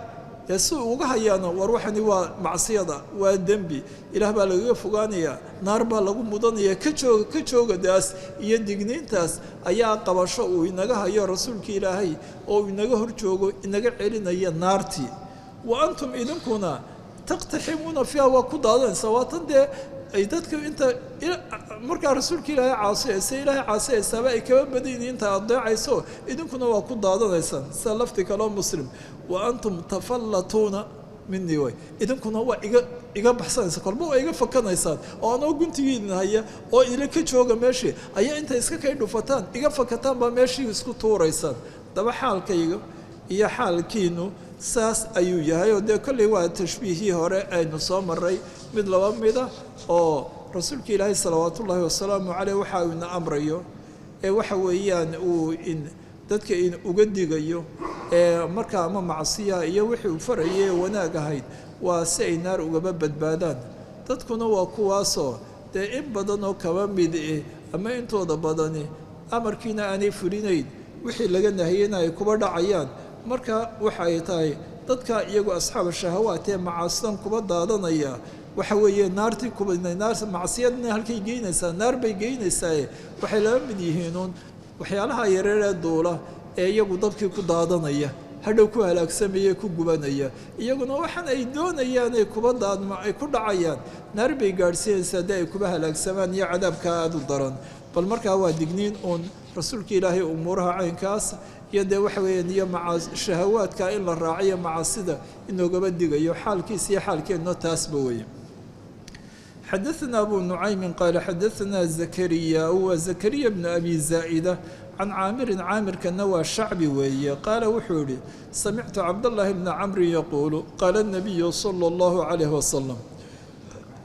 dee si uga hayaana war waxani waa macsiyada waa dembi, ilaah baa lagaga fogaanayaa, naar baa lagu mudanaya, ka jooga ka joogadaas iyo digniintaas ayaa qabasho uu inaga hayo rasuulka ilaahay oo uu inaga hor joogo inaga celinaya naartii. Wa antum idinkuna taqtaximuuna fiiha waa ku daadanaysaa, waa tan dee ay dadka inta markaa rasuulka ilaahay caasiyaysa ilaahay caasiyaysaaba ay kaba badanyihiin inta adeecayso, idinkuna waa ku daadanaysaan. Sida lafdi kaloo muslim wa antum tafallatuuna Minii way, idinkuna waa iga baxsanaysa, kolba waa iga fakanaysaan oo anoo guntigiidin haya oo ila ka jooga meeshii ayaa intay iska kay dhufataan iga fakataan baa meeshii isku tuuraysaan. Daba xaalkayga iyo xaalkiinu saas ayuu yahay. Oo dee kolley waa tashbiihii hore aynu soo maray mid laba mida oo rasuulka Ilaahay salawaatullaahi wasalaamu caleyh waxa uu ina amrayo ee waxa weeyaan uu in dadka in uga digayo ee markaa ama macsiya iyo wixii uu farayay wanaag ahayd, waa si ay naar ugaba badbaadaan. Dadkuna waa kuwaasoo dee in badan oo kaba mid eh ama intooda badani amarkiina aanay fulinayn, wixii laga nahiyeyna ay kuba dhacayaan. Marka waxa ay tahay dadka iyagu asxaaba shahawaat ee macaasidan kuba daadanaya, waxa weeye naartii kuba naar macsiyadna halkay geynaysaa naar bay geynaysaaye, waxay laba mid yihiinuun waxyaalaha yareeree duula ee iyagu dabkii ku daadanaya, hadhow ku halaagsamaya, ku gubanaya. Iyaguna waxaan ay doonayaan ay kuba daadma ay ku dhacayaan naar bay gaadhsiinaysaa haddii ay kuba halaagsamaan iyo cadaabka aada u daran. Bal markaa waa digniin uun rasuulka Ilaahay umuuraha caynkaas iyo dee waxa weeyaan iyo maca shahawaadka in la raaciyo macaasida inoogaba digayo, xaalkiisa iyo xaalkeenno taasba weye. Xadaثna abu nucaymi qaala xadaثna zakariya, wa zakariya bnu abi zaa'ida, can caamirin, caamirkana waa shacbi weeye, qaala wuxuu yihi: samictu cabdاllahi bna camrin yaquulu qaala الnabiyu salى اllahu calayh wasalam.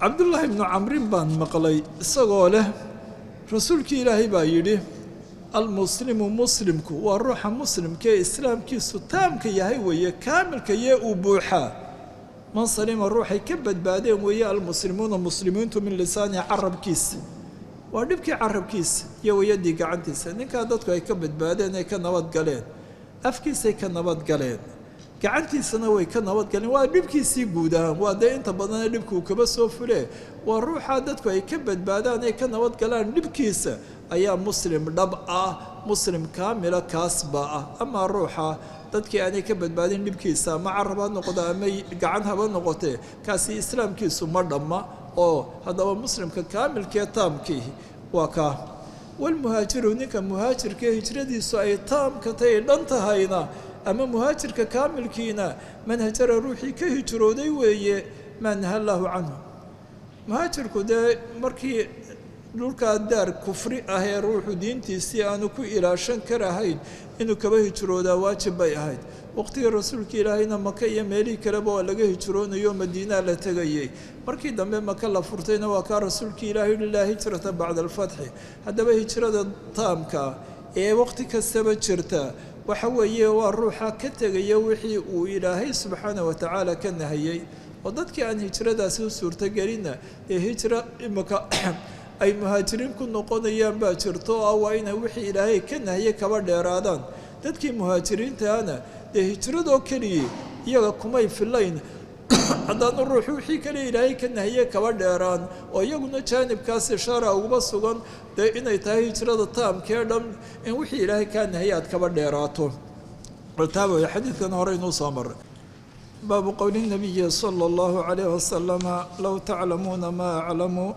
Cabdullaahi bnu camrin baan maqlay isagoo leh rasuulkii Ilaahay baa yidhi: almuslimu, muslimku waa ruuxa muslimka ee islaamkiisu taamka yahay weeye, kaamilka yee uu buuxaa, man salima, ruuxay ka badbaadeen weeye, almuslimuuna, muslimiintu, min lisaani, carabkiisa, waa dhibkii carabkiisa, iyo wayadii, gacantiisa. Ninkaa dadku ay ka badbaadeen ay ka nabadgaleen afkiisay ka nabadgaleen, gacantiisana way ka nabadgaleen, waa dhibkiisii guud ahaan, waa dee inta badane dhibku uu kaba soo fule. Waa ruuxaa dadku ay ka badbaadaan ay ka nabadgalaan dhibkiisa ayaa muslim dhab ah, muslim kaamila kaasba ah. Amaa ruuxa dadkii aanay ka badbaadin dhibkiisa, ama carab ha noqdo ama gacan haba noqotee, kaasi islaamkiisu ma dhamma. Oo haddaba muslimka kaamilkee taamkii waa kaa. Walmuhaajiru, ninka muhaajirka hijradiisu ay taamka tay dhan tahayna ama muhaajirka kaamilkiina, man hajara, ruuxii ka hijrooday weeye, maa naha llaahu canhu. Muhaajirku dee markii dhulkaa daar kufri ah ee ruuxu diintiisii aanu ku ilaashan karahayn inuu kaba hijroodaa waajib bay ahayd. Waqtigii rasuulka Ilaahayna Maka iyo meelihii kaleba waa laga hijroonayo, Madiinaa la tegayay. Markii dambe Maka la furtayna waa kaa rasuulka Ilaahay yihi: laa hijrata bacda alfatxi. Haddaba hijrada taamka ee waqti kastaba jirta waxa weeye waa ruuxa ka tegaya wixii uu Ilaahay subxaana wa tacaala ka nahayey. Oo dadkii aan hijradaasi u suurtogelinna ee hijra imika ay muhaajiriin ku noqonayaan baa jirto oo ah waa inay wixii Ilaahay ka nahiyey kaba dheeraadaan. Dadkii muhaajiriintaana dee hijradoo keliyii iyaga kumay filayn haddaanu ruuxu wixii kale Ilaahay ka nahiyey kaba dheeraan, oo iyaguna jaanibkaas ishaara uguba sugan dee inay tahay hijrada taamkee dhan in wixii Ilaahay kaa nahiyey aad kaba dheeraato. Taaba xadiidkan hore inuu soo maray. Baabu qowli nabiyi sala allahu calayh wasalama: low taclamuuna maa aclamu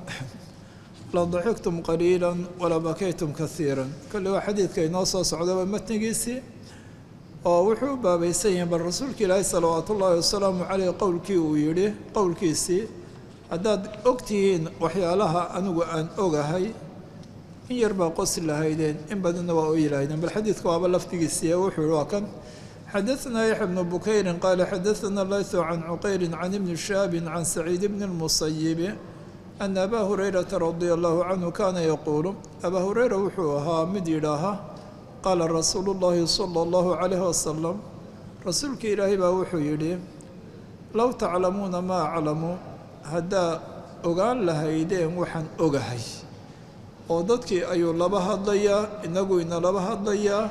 la daxiktum qaliila wala bakaytum kaiira. Kolley waa xadiidka inoo soo socdaba matnigiisii oo wuxuu u baabaysan yahay bal rasuulka Ilaahi salawaatu ullaahi wasalaamu caleyh qowlkii uu yidhi, qowlkiisii: haddaad ogtihiin waxyaalaha anigu aan ogahay, in yar baa qosi lahaydeen, in badanna waa oyi lahaydeen. Bal xadiidka waaba lafdigiisii wuxuu yihi, waa kan: xadaثna yaxya bnu bukayri qaala xadaثna laythu can cuqayli can ibni shihaabi can saciid bni اlmusayibi ana abaa hurayrata radia allahu canhu kaana yaquulu, abaa hureyra wuxuu ahaa mid yidhaaha: qaala rasuulu llahi sala allahu calayh wasalam, rasuulka Ilaahay baa wuxuu yidhi: low taclamuuna maa aclamu, haddaa ogaan lahaydeen waxaan ogahay. Oo dadkii ayuu laba hadlayaa, inagu ina laba hadlayaa.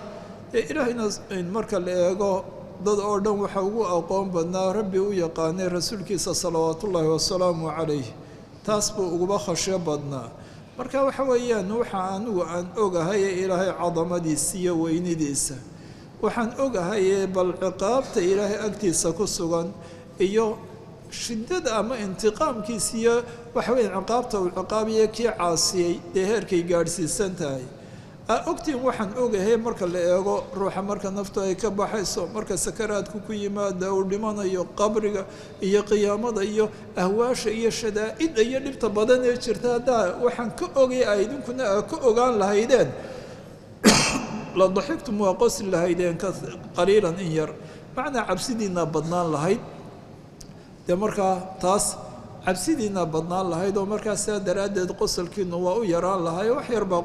Ee Ilaahayna marka la eego dad oo dhan waxa ugu aqoon badnaa, Rabbi u yaqaanay rasuulkiisa salawaatuullaahi wasalaamu calayh, taas buu uguba khashyo badnaa. Marka waxa weeyaan waxa anigu aan ogahay ee Ilaahay cadamadiisa iyo weynidiisa, waxaan ogahay ee bal ciqaabta Ilaahay agtiisa ku sugan iyo shiddada ama intiqaamkiisa iyo waxa weya ciqaabta uu ciqaabiyo kii caasiyey dee heerkay gaadhsiisan tahay. Ogtiin waxaan ogahay marka la eego ruuxa marka naftu ay ka baxayso, marka sakaraadku ku yimaada uu dhimanayo, qabriga iyo qiyaamada iyo ahwaasha iyo shadaa'ida iyo dhibta badan ee jirta, haddaa waxaan ka ogay a idinkuna aa ka ogaan lahaydeen, la daxigtum waa qosli lahaydeen qaliilan in yar, macnaa cabsidiinaa badnaan lahayd. Dee markaa taas cabsidiinaa badnaan lahayd oo markaa sidaa daraaddeed qosolkiinu waa u yaraan lahay, wax yar baa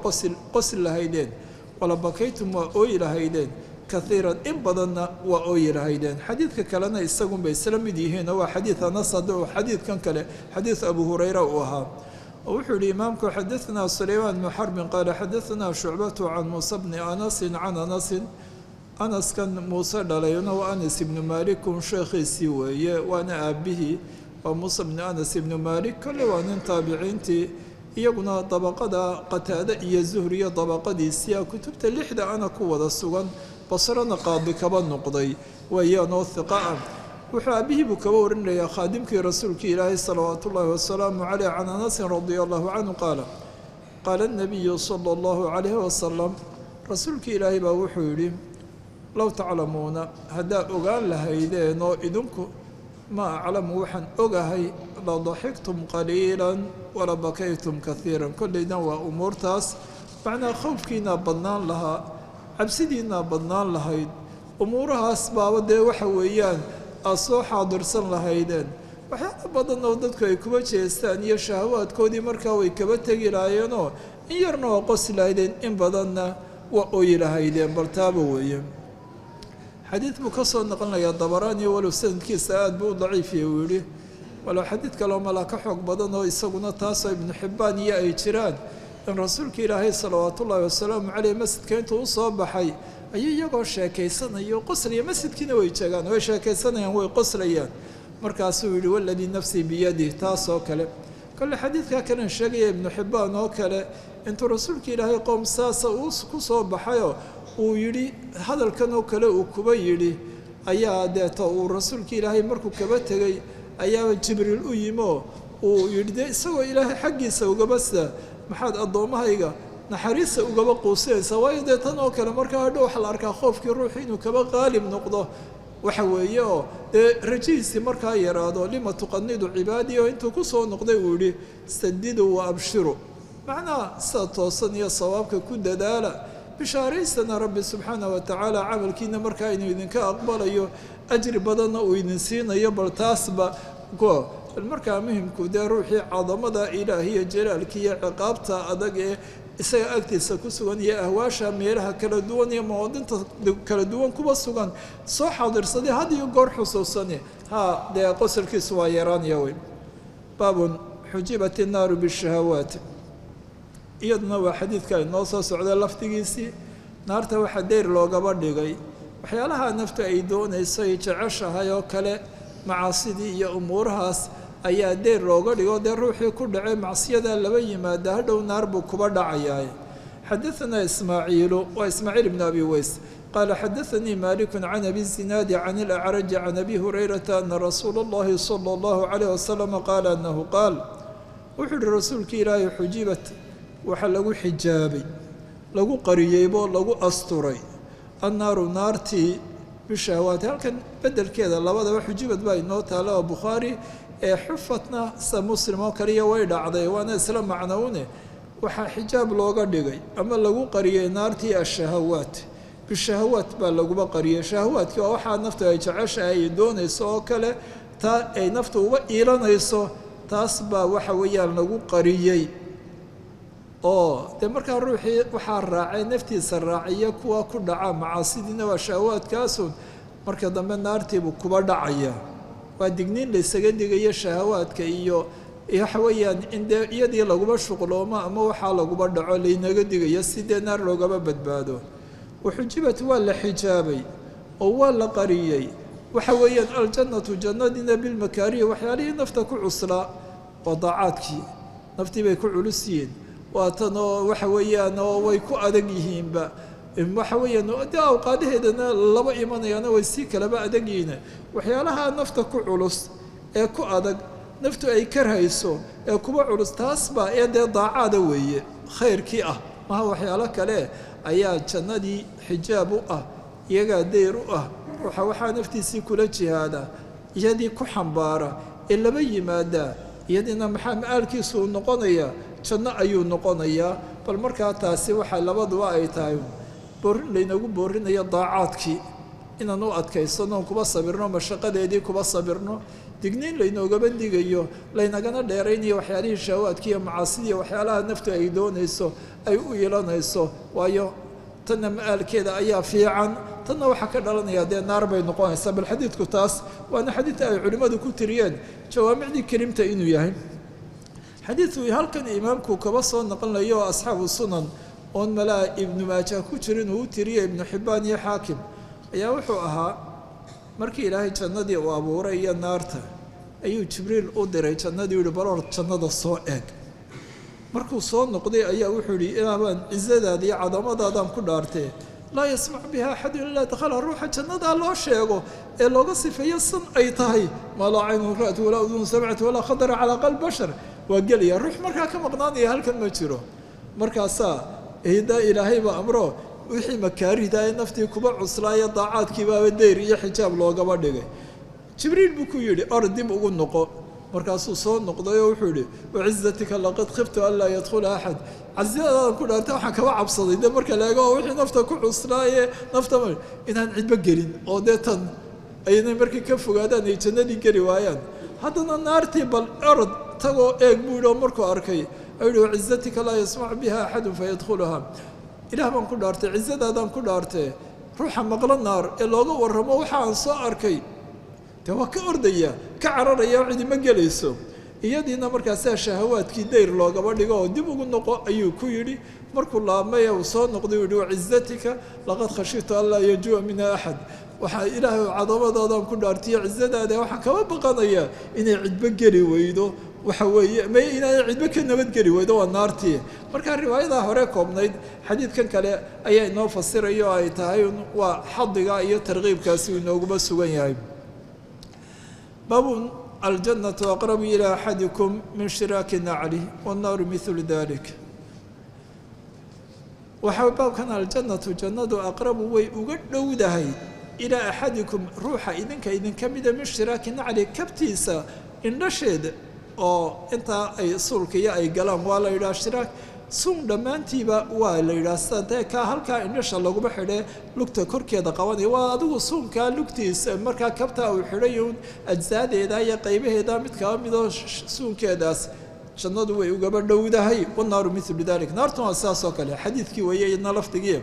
qosli lahaydeen. Wala bakaytum waa ooyi lahaydeen, kaiiran in badanna waa ooyi lahaydeen. Xadiidka kalena isagunbay isla mid yihiinoo waa xadiid Anas, hadda uu xadiidkan kale xadiid Abu Hurayra uu ahaa. Oo wuxuu yihi imaamku: xadaثna Sulaymaan bnu Xarbin qaala xadaثna Shucbatu can Muusa bni Anasin can Anasin. Anaskan Muuse dhalayna waa Anas ibnu Malikun sheekhiisii weeye, waana aabihii waa Muuse bni Anas ibnu Malik. Kolle waa nin taabiciintii iyaguna dabaqada Qataade iyo Zuhriyo dabaqadiisia kutubta lixda ana ku wada sugan, Basrana qaadi kaba noqday weeyaanoo hiqa ah. Wuxuu aabihii buu kaba warinayaa, khaadimkii rasuulkii Ilaahay salawaatu ullaahi wasalaamu caleyh, can Anasin radia allahu canhu qaala: qaala nabiyu sala allahu calayhi wasalam, rasuulkii Ilaahay baa wuxuu yidhi: low taclamuuna, haddaa ogaan lahaydeen oo idinku, ma aclamu waxaan ogahay, la daxigtum qaliila wala bakaytum kaiira. Kollayna waa umuurtaas, macnaa khowfkiinaa badnaan lahaa, cabsidiinaa badnaan lahayd, umuurahaas baaba dee waxa weeyaan aada soo xaadirsan lahaydeen. Waxyaala badan oo dadku ay kuba jeestaan iyo shahawaadkoodii markaa way kaba tegi lahaayeenoo in yarna waa qosi lahaydeen, in badanna waa ooyi lahaydeen. Bal taaba weeye. Xadiid buu ka soo noqonayaa Dabaraani, walow sanadkiisa aada buu u daciifiya uu yihi, walow xadiid kaloo malaa ka xoog badan oo isaguna taasoo Ibnu Xibbaan iyo ay jiraan, in rasuulka Ilaahay salawaatu ullaahi wasalaamu caleyh masjidka intuu usoo baxay ayuu iyagoo sheekaysanayo qoslaya, masjidkiina way jeegaan, way sheekaysanayaan, way qoslayaan, markaasuu yihi: waladii nafsii biyadih. Taasoo kale kolle xadiidkaa kalen sheegaya Ibnu Xibbaan oo kale, intuu rasuulka Ilaahay qoom saasa uu ku soo baxayoo uu yidhi hadalkan oo kale uu kuba yidhi, ayaa deeto uu rasuulka Ilaahay markuu kaba tegey ayaaba Jibriil u yimi oo uu yidhi, dee isagoo Ilaahay xaggiisa ugaba sida: maxaad addoommahayga naxariista ugaba quusinaysaa? Waayo dee tan oo kale markaa hadhow waxaa la arkaa khoofkii ruuxu inuu kaba qaalib noqdo, waxa weeye oo dee rajihiisii markaa yaraado. Lima tuqanidu cibaadii? Oo intuu kusoo noqday uu yihi: sadiduu wa abshiru, macnaha sida toosan iyo sawaabka ku dadaala, bishaaraystana Rabbi subxaana wa tacaala camalkiina markaa inuu idinka aqbalayo, ajri badanna uu idin siinayo. Bal taasba bal markaa muhimku dee ruuxii cadamada Ilaahiyo jalaalkiiyo ciqaabta adag ee isaga agtiisa ku sugan iyo ahwaasha meelaha kala duwan iyo mawaadinta kala duwan kuba sugan soo xaadirsaday, had iyo goor xusuusani, ha dee qosolkiisu waa yaraanaya wey. Baabun xujibat innaaru bishahawaat, iyaduna waa xadiidka inoo soo socda lafdigiisii. Naarta waxaa deyr loogaba dhigay waxyaalaha naftu ay doonayso ay jeceshahay oo kale, macaasidii iyo umuurahaas ayaa deyr looga dhigo. Dee ruuxii ku dhacay macsiyada laba yimaada hadhow naar buu kuba dhacayaa. Xadaثna Ismaaciilu, waa Ismaaciil ibn Abi Weys, qaala xadaثanii Maliku can Abi Zinaadi can اlأcraji can Abi Hurayrata ana rasuula اllahi salى اllahu عalayh wasalam qaala anahu qaal, wuxuu yihi rasuulka Ilaahay: xujibat, waxaa lagu xijaabay, lagu qariyeybo, lagu asturay, annaaru naartii, bishahawaati. Halkan bedelkeeda labadaba xujibad baa inoo taala oo Bukhaari ee xufatna sida Muslim oo kaliya way dhacday, waana isla macnoune. Waxaa xijaab looga dhigay ama lagu qariyey naartii ashahawaat, bishahawaat baa laguba qariyey. Shahawaadkii waa waxaa naftu ay jeceshahay ay doonayso oo kale, taa ay naftu uga iilanayso, taas baa waxa weeyaan lagu qariyey. Oo dee markaa ruuxii waxaa raacay naftiisa raaciya kuwa ku dhaca macaasidiina waa shahawaadkaasun, marka dambe naartiibuu kuba dhacaya. Waa digniin laysaga digayo shahawaadka iyo waxa weeyaan in dee iyadii laguba shuqloomo ama waxaa laguba dhaco laynaga digayo, si dee naar loogaba badbaado. Waxujibat, waa la xijaabay oo waa la qariyey, waxa weeyaan aljannatu, jannadiina, bilmakaarihi, waxyaalihii nafta ku cuslaa oo daacaadkii naftii bay ku culus yihiin, waa tan oo waxa weeyaan oo way ku adag yihiinba, waxa weeyaan dee awqaadaheedana laba imanayaana way sii kalaba adag yihiin. Waxyaalaha nafta ku culus ee ku adag, naftu ay karhayso ee kuba culus, taas baa ee dee daacaada weeye, khayrkii ah maha, waxyaalo kale Ayaa jannadii xijaab u ah, iyagaa dayr u ah. Ruuxa waxaa naftiisii kula jihaada, iyadii ku xambaara ee laba yimaadaa, iyadiina maxaa ma-aalkiisu uu noqonayaa? Janno ayuu noqonayaa. Bal markaa taasi waxaa labaduba ay tahay boorin laynagu boorinayo daacaadkii inaan u adkaysano, kuba sabirno mashaqadeedii, kuba sabirno, digniin laynoogaba digayo, laynagana dheeraynayo waxyaalihii shahawaadki iyo macaasidiiyo waxyaalaha naftu ay doonayso, ay u ilanayso. Waayo, tanna ma-aalkeeda ayaa fiican, tanna waxaa ka dhalanaya dee naar bay noqonaysaa. Bal xadiidku taas waana xadiid ay culimmadu ku tiriyeen jawaamicdii kelimta inuu yahay. Xadiidku halkan imaamku kaba soo noqonayo oo asxaabu sunan oon malaa Ibnu Maaja ku jirin uu u tiriyey, Ibnu Xibbaan iyo Xaakim, ayaa wuxuu ahaa markii Ilaahay jannadii uu abuuray iyo naarta ayuu Jibriil u diray jannadii, yihi: "Baloor jannada soo eeg." Markuu soo noqday ayaa wuxuu yihi: "Ilaah baan cizadaada iyo cadamadaadaan ku dhaartee, laa yasmac biha axadun ilaa dakhala." Ruuxa jannadaa loo sheego ee looga sifeeyo san ay tahay, maa laa caynun ra'at walaa udun samcat walaa khatara calaa qalbi bashar, waa gelaya. Ruux markaa ka maqnaanaya halkan ma jiro. Markaasaa hdaa Ilaahay baa amro, wixii makaarihda ee naftii kuba cuslaaya daacaadkii baaba dayr iyo xijaab loogaba dhigay. Jibriil buu ku yidhi: "Or dib ugu noqo." Markaasuu soo noqday oo wuxuu yihi: "Wacizatika laqad khiftu an laa yadkhula axad." Cazadaadan ku dhaartay, waxaan kaba cabsaday de marka la eego wixii nafta ku cuslaaye nafta inaan cidbo gelin, oo dee tan aynay markay ka fogaadaan ay jannadii geli waayaan. Haddana naartii bal orod tagoo eeg buu yidhi. Oo markuu arkay ayuu yihi: "Wacizatika laa yasmacu biha axadun fayadkhuluha." Ilaah baan ku dhaartay, cizadaadaan ku dhaartee, ruuxa maqlo naar ee looga warramo waxa aan soo arkay dee waa ka ordaya, ka cararaya, cidima gelayso. Iyadiina markaasaa shahawaadkii dayr loogaba dhigo. Oo dib ugu noqo ayuu ku yidhi. Markuu laabmay uu soo noqday uu yihi: "Wacizatika laqad khashitu an laa yajuu'a minha axad." Waxaa Ilaahay cadamadaadaan ku dhaartiyo cizadaada, waxaan kaba baqanayaa inay cidbo geli weydo, waxa weeye may inaanay cidbo ka nabadgeli weydo, waa naartii. Marka riwaayadaa hore koobnayd, xadiidkan kale ayaa inoo fasiraya oo ay tahay waa xadiga iyo tarkiibkaasi uu inooguma sugan yahay. Baabun aljannatu aqrabu ilaa axadikum min shiraaki nacli wannaaru milu dalik. Waxaa baabkan aljannatu, jannadu, aqrabu way uga dhowdahay, ilaa axadikum, ruuxa idinka idinka mida, min shiraaki nacli, kabtiisa indhasheeda oo intaa ay suulkiyo ay galaan waa la yidhaha shiraak. Suun dhammaantiiba waa la yidhaha, sida dee kaa halkaa indhasha laguma xidhee lugta korkeeda qabanaya. Waa adigu suunkaa lugtiisa markaa kabtaa uu xidhay un ajsaadeeda iyo qaybaheeda mid kaba midoo suunkeedaas jannadu way ugaba dhowdahay. Wannaaru milu dalik, naartuna waa sidaas oo kale. Xadiidkii weeye iyadna lafdigii.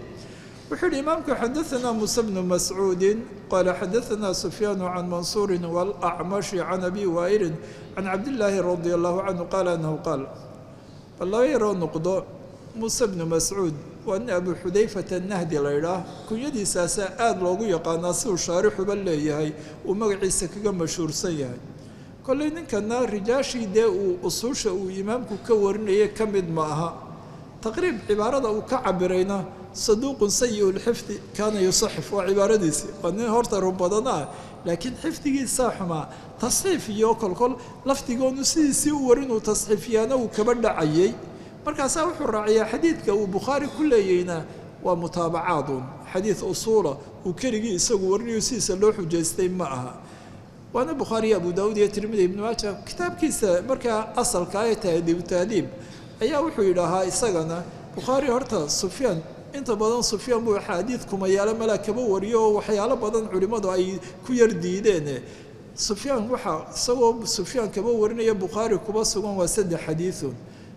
Wuxuu yihi imaamku: xadaثna Muuse bnu Mascuudi qaala xadaثna Sufyaanu can Mansuuri wاlأcmashi can Abi waa'ilin can Cabdillaahi radi allahu canhu qaala anahu qaal. Bal laba yaroo noqdo. Muuse bnu Mascuud waa nin Abu Xudayfata Nahdi la ydhaah, kunyadiisaasaa aada loogu yaqaanaa, siduu shaarixuba leeyahay uu magaciisa kaga mashhuursan yahay. Kolley ninkana rijaashii dee uu usuusha uu imaamku ka warinayay ka mid ma aha. Taqriib cibaarada uu ka cabirayna saduuqun sayi lxifdi kaana yusaxif, waa cibaaradiisii. Waa nin horta run badan ah, laakiin xifdigiisaa xumaa, tasxiif iyo kolkol lafdigoonu sidiisii u warinuu tasxiifiyaana uu kaba dhacayay. Markaasaa wuxuu raaciyaa xadiidka uu Bukhaari ku leeyeyna waa mutaabacaadun, xadiid usuula uu keligii isagu warinayo sidiisa loo xujaystay ma aha. Waana Bukhaariyo Abu Daawud iyo Tirmidi, Ibnu Maaja. Kitaabkiisa markaa asalka ay Tahdiibu Tahdiib ayaa wuxuu yidhaahaa isagana Bukhaari horta Sufyaan, inta badan Sufyaan buu axaadiid kumayaalo malaa kaba wariyo oo waxyaalo badan culimmadu ay ku yar diideen. Sufyaan waxaa isagoo Sufyaan kaba warinaya Bukhaari kuba sugan waa saddex xadiidun.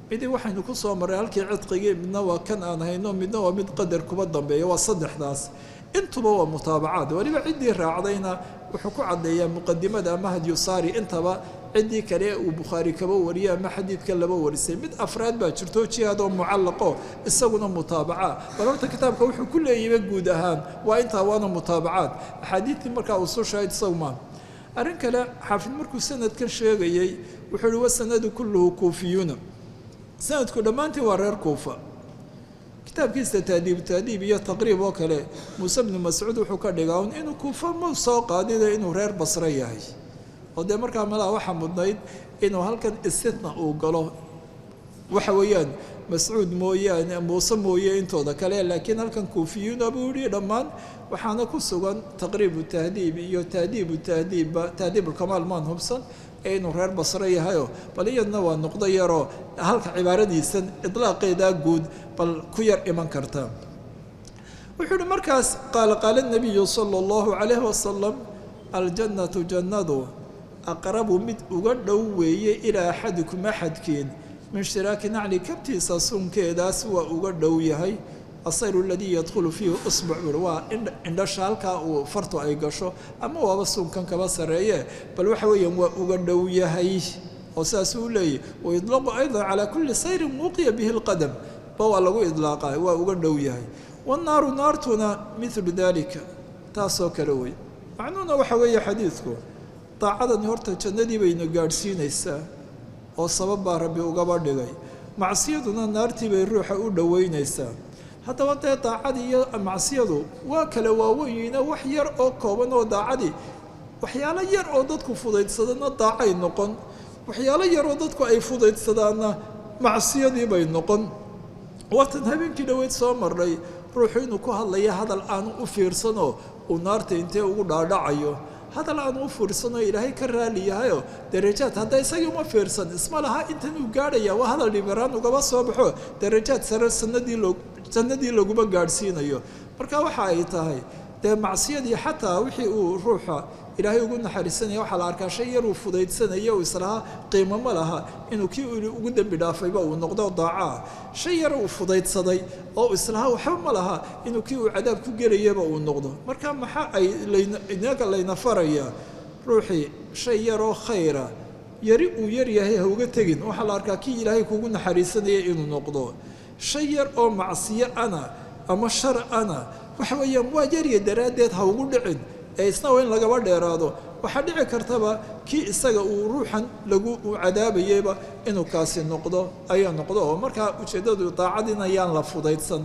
Midi waxaynu ku soo marray halkii cidqigii, midna waa kan aan hayno, midna waa mid qadar kuba dambeeya. Waa saddexdaas, intuba waa mutaabacaad. Weliba ciddii raacdayna wuxuu ku caddeeyaa muqadimada ama hadyusaari, intaba ciddii kale uu Bukhaari kaba wariyay ama xadiidka laba warisay. Mid afraad baa jirto, jihaadoo mucallaqo, isaguna mutaabaca. Bal horta kitaabka wuxuu ku leeyayba guud ahaan waa intaa, waana mutaabacaad axaadiidtii markaa usushahayd isagu maa. Arrin kale xaafid markuu sanadkan sheegayey wuxuu yihi: "Wasanadu kulluhu kuufiyuuna." Sanadku dhammaantii waa reer Kuufa. Kitaabkiisa Tahdiib Tahdiib iyo Taqriib oo kale Muuse bnu Mascuud wuxuu ka dhigaa un inuu Kuufa ma soo qaadida, inuu reer Basre yahay, oo dee markaa malaa waxaa mudnayd inuu halkan istithna uu galo. Waxa weeyaan Mascuud mooyaane, Muuse mooye, intooda kale, laakiin halkan kuufiyiina buu yihi dhammaan. Waxaana ku sugan Taqriibu Tahdiib iyo Tahdiibu Tahdiibba, Tahdiibulkamaal maan hubsan ee inuu reer Basre yahayo. Bal iyadna waa noqdo yaroo halka cibaaradiisan idlaaqeedaa guud bal ku yar iman karta. Wuxuu yihi markaas: qaala qaala nabiyu sala allahu calayhi wasalam: aljannatu, jannadu, aqrabu, mid uga dhow weeye, ilaa axadikum, axadkiin, min shiraaki nacli, kabtiisa sunkeedaas waa uga dhow yahay. Asayru aladii yadkhulu fiihi usbuc bur, waa indhasha halkaa uu fartu ay gasho ama waaba suunkan kaba sarreeye. Bal waxa weeyaan waa uga dhow yahay oo saas uu leeyahy. Waidlaqu aydan calaa kulli sayrin wuqiya bihi lqadam ba waa lagu idlaaqa, waa uga dhow yahay. Wannaaru, naartuna, milu dalika, taasoo kale wey. Macnuhuna waxa weeye xadiidku daacadani horta jannadii bayna gaadhsiinaysaa oo sabab baa Rabbi ugaba dhigay, macsiyaduna naartii bay ruuxa u dhoweynaysaa. Haddaba dee daacadii iyo macsiyadu waa kala waaweynyiina, wax yar oo kooban oo daacadii, waxyaalo yar oo dadku fudaydsadana daacay noqon, waxyaalo yar oo dadku ay fudaydsadaanna macsiyadii bay noqon. Waatan habeenkii dhoweyd soo marnay ruuxu inuu ku hadlaya hadal aanu u fiirsanoo uu naarta intee ugu dhaadhacayo, hadal aanu u fiirsanoo Ilaahay ka raali yahayo darajaad. Hadda isagii uma fiirsan, isma laha intan uu gaadhaya, waa hadal dhibiraan ugaba soo baxo, darajaad sare sanadii loo jannadii laguma gaadhsiinayo. Marka waxa ay tahay dee macsiyadii xataa wixii uu ruuxa Ilaahay ugu naxariisanaya, waxaa la arkaa shay yar uu fudaydsanayo uu islahaa qiimo ma laha inuu kii ugu dembi dhaafayba uu noqdo daacaa, shay yar uu fudaydsaday oo islahaa waxba ma laha inuu kii uu cadaab ku gelayaba uu noqdo. Marka maxaa ay inaga layna farayaa? Ruuxii shay yaroo khayra yari uu yaryahay ha uga tegin, waxaa la arkaa kii Ilaahay kugu naxariisanaya inuu noqdo. Shay yar oo macsiyo ana ama shar ana, waxa weeyaan waa yarya daraaddeed ha ugu dhicin ee isna waa in lagaba dheeraado. Waxaa dhici kartaba kii isaga uu ruuxan lagu cadaabayeyba inuu kaasi noqdo ayaa noqdo. Oo markaa ujeeddadu daacadin ayaan la fudaydsan,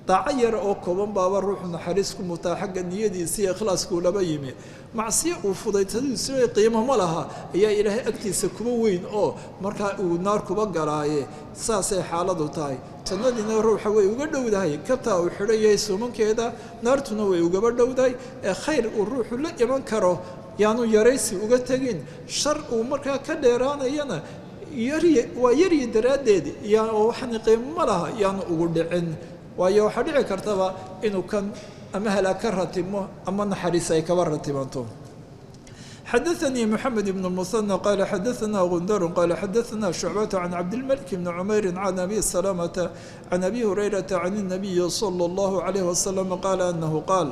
daaco yar oo kooban baaba ruuxu naxariis ku mutaa xagga niyadiisa iyo ikhlaaskuu laba yimi. Macsiyo uu fudaydsadadiisu qiimo ma laha ayaa Ilaahay agtiisa kuba weyn oo markaa uu naar kuba galaaye. Saasay xaaladu tahay. Jannadiina ruuxa way uga dhowdahay kabtaa uu xidhan yahay suumankeeda, naartuna way ugaba dhowdahay. Ee khayr uu ruuxu la iman karo yaanu yaraysi uga tegin, shar uu markaa ka dheeraanayana yary waa yaryi daraaddeed oo waxani qiimo ma laha yaanu ugu dhicin, waayo waxaa dhici kartaba inuu kan ama halaag ka ratibmo ama naxariis ay kaba ratibanto. Xadaثnي محamed بن المثنى qال xadaثna غundar qال xadaثna شhucbaة عن cabdالملك بن cmayr عن أbي سلامة عن أbي هurayرaةa عن النabiyi slى الlه عليه وsلم qال أنه qaal: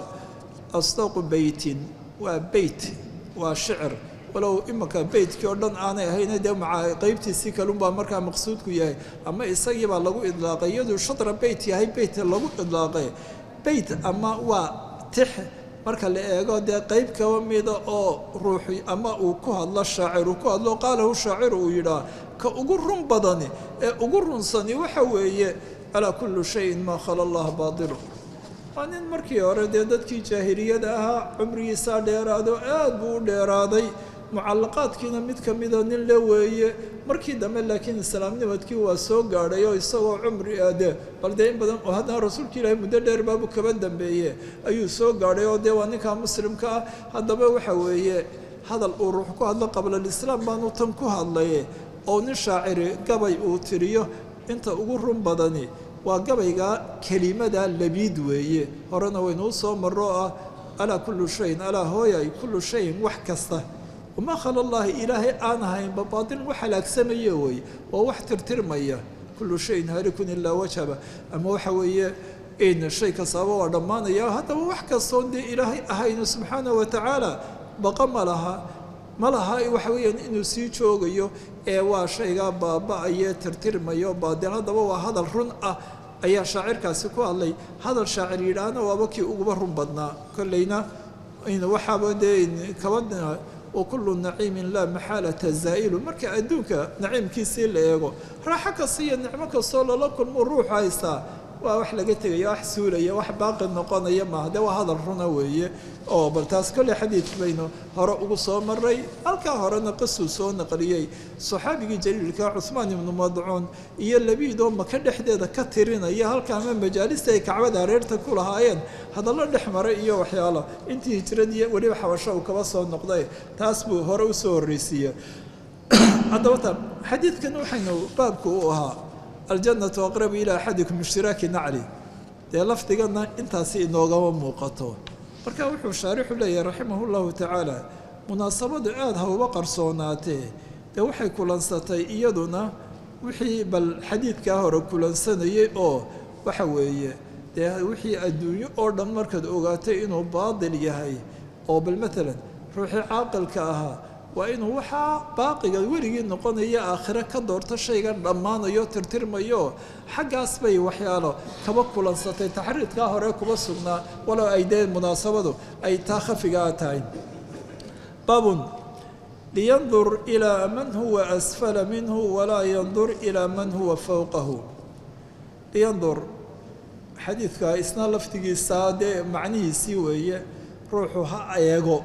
asdaqu beytin, waa beyt, waa shicr, walow imanka beytkii oo dhan aanay ahayna dee maca qeybtiisii kalunbaa markaa maqsuudku yahay ama isagii baa lagu idlaaqay, iyaduu shatra beyt yahay, beyt lagu idlaaqay. Beyt ama waa tix marka la eego dee qeyb kaba mida oo ruuxi ama uu ku hadlo shaacir, uu ku hadlo, qaalahu shaaciru, uu yidhaah, ka ugu run badani ee ugu runsani waxa weeye: alaa kullu shayin maa khala allah baatilu. Waa nin markii hore dee dadkii jaahiliyada ahaa, cumrigiisaa dheeraado, aad buu u dheeraaday, mucallaqaadkiina mid ka mida nin le weeye. Markii dambe laakiin islaamnimadkii waa soo gaadhay oo isagoo cumri de bal dee in badan oo haddana rasuulka Ilaahay muddo dheer baabuu kaba dambeeye ayuu soo gaadhay, oo dee waa ninkaa muslimka ah. Haddaba waxa weeye hadal uu ruux ku hadlo qablalislaam baanu tan ku hadlaye, oo nin shaaciri gabay uu tiriyo inta ugu run badani waa gabayga kelimada Labiid weeye, horena waynuu soo marro, ah: alaa kullu shayin, alaa hooyay, kullu shayin, wax kasta, wamaa khala llaahi, Ilaahay aan ahaynba, baatilun, wax halaagsamaya weeye, waa wax tirtirmaya. Kullu shayin halikun ilaa wajhaba, ama waxa weeye in shay kastaaba waa dhammaanaya. Haddaba wax kastoon dee Ilaahay ahayno subxaana wa tacaala baqa ma laha, ma laha waxa weeyaan inuu sii joogayo, ee waa shaygaa baaba-aye tirtirmayo, baadil. Haddaba waa hadal run ah ayaa shaacirkaasi ku hadlay. Hadal shaacir yidhaahna waaba kii uguba run badnaa. Kolleyna waxaaba dee kaba wa kullu naciimin laa maxaalata zaa'ilu. Marka adduunka naciimkiisii la eego, raaxo kasta iyo nicmo kastoo lala kulmo ruuxu haystaa Waa wax laga tegaya, wax suulaya, wax baaqi noqonaya maaha. Dee waa hadal runa weeye. Oo bal taas kolley xadiid baynu hore ugu soo maray. Halkaa horena qisuu soo naqliyey saxaabigii jaliilka Cuhmaan ibnu Madcuun iyo Labiidoo Maka dhexdeeda ka tirinaya halka ama majaalista ay Kacbada hareerta ku lahaayeen, hadallo dhex maray iyo waxyaalo intii hijradii weliba Xabasho uu kaba soo noqday, taas buu hore usoo horreysiiye. Haddaba ta xadiidkan waxaynu baabku u ahaa "الجنة أقرب إلى أحدكم من شراك نعله". Dee lafdigana intaasi inoogama muuqato. Marka wuxuu shaarixu leeyahay raximah llahu tacaala, munaasabadu aada ha uba qarsoonaatee, dee waxay kulansatay iyaduna wixii bal xadiidkaa hore kulansanayay, oo waxa weeye dee wixii adduunyo oo dhan markaad ogaatay inuu baadil yahay, oo bal maalan ruuxii caaqilka ahaa waa inuu waxaa baaqiga weligii noqonaya aakhire ka doorto shaygan dhammaanayo, tirtirmayo. Xaggaas bay waxyaalo kaba kulansatay taxriidkaa hore kuba sugnaa, walow ay dee munaasabadu ay taa khafigaa tahay. باب لينظر إلى من هو أسفل منه ولا ينظر إلى من هو فوقه. لينظر xadiidka isna laftigiisaa dee macnihiisii weeye, ruuxu ha eego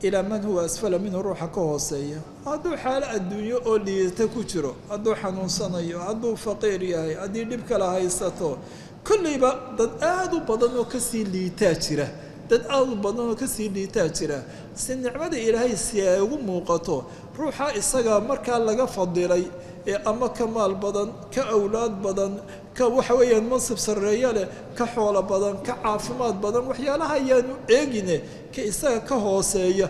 إلى من هو أسفل منه, ruuxa ka hooseeya. Hadduu xaalo adduunyo oo liidata ku jiro, hadduu xanuunsanayo, hadduu faqiir yahay, haddii dhib kala haysato, kolleyba dad aada u badan oo kasii liitaa jira, dad aada u badan oo kasii liitaa jira. Si nicmada Ilaahay si ay ugu muuqato ruuxa isaga markaa laga fadilay ee ama ka maal badan, ka awlaad badan, ka waxa weeyaan mansib sarreeyo leh, ka xoolo badan, ka caafimaad badan, waxyaalaha ayaanu eegine, ka isaga ka hooseeya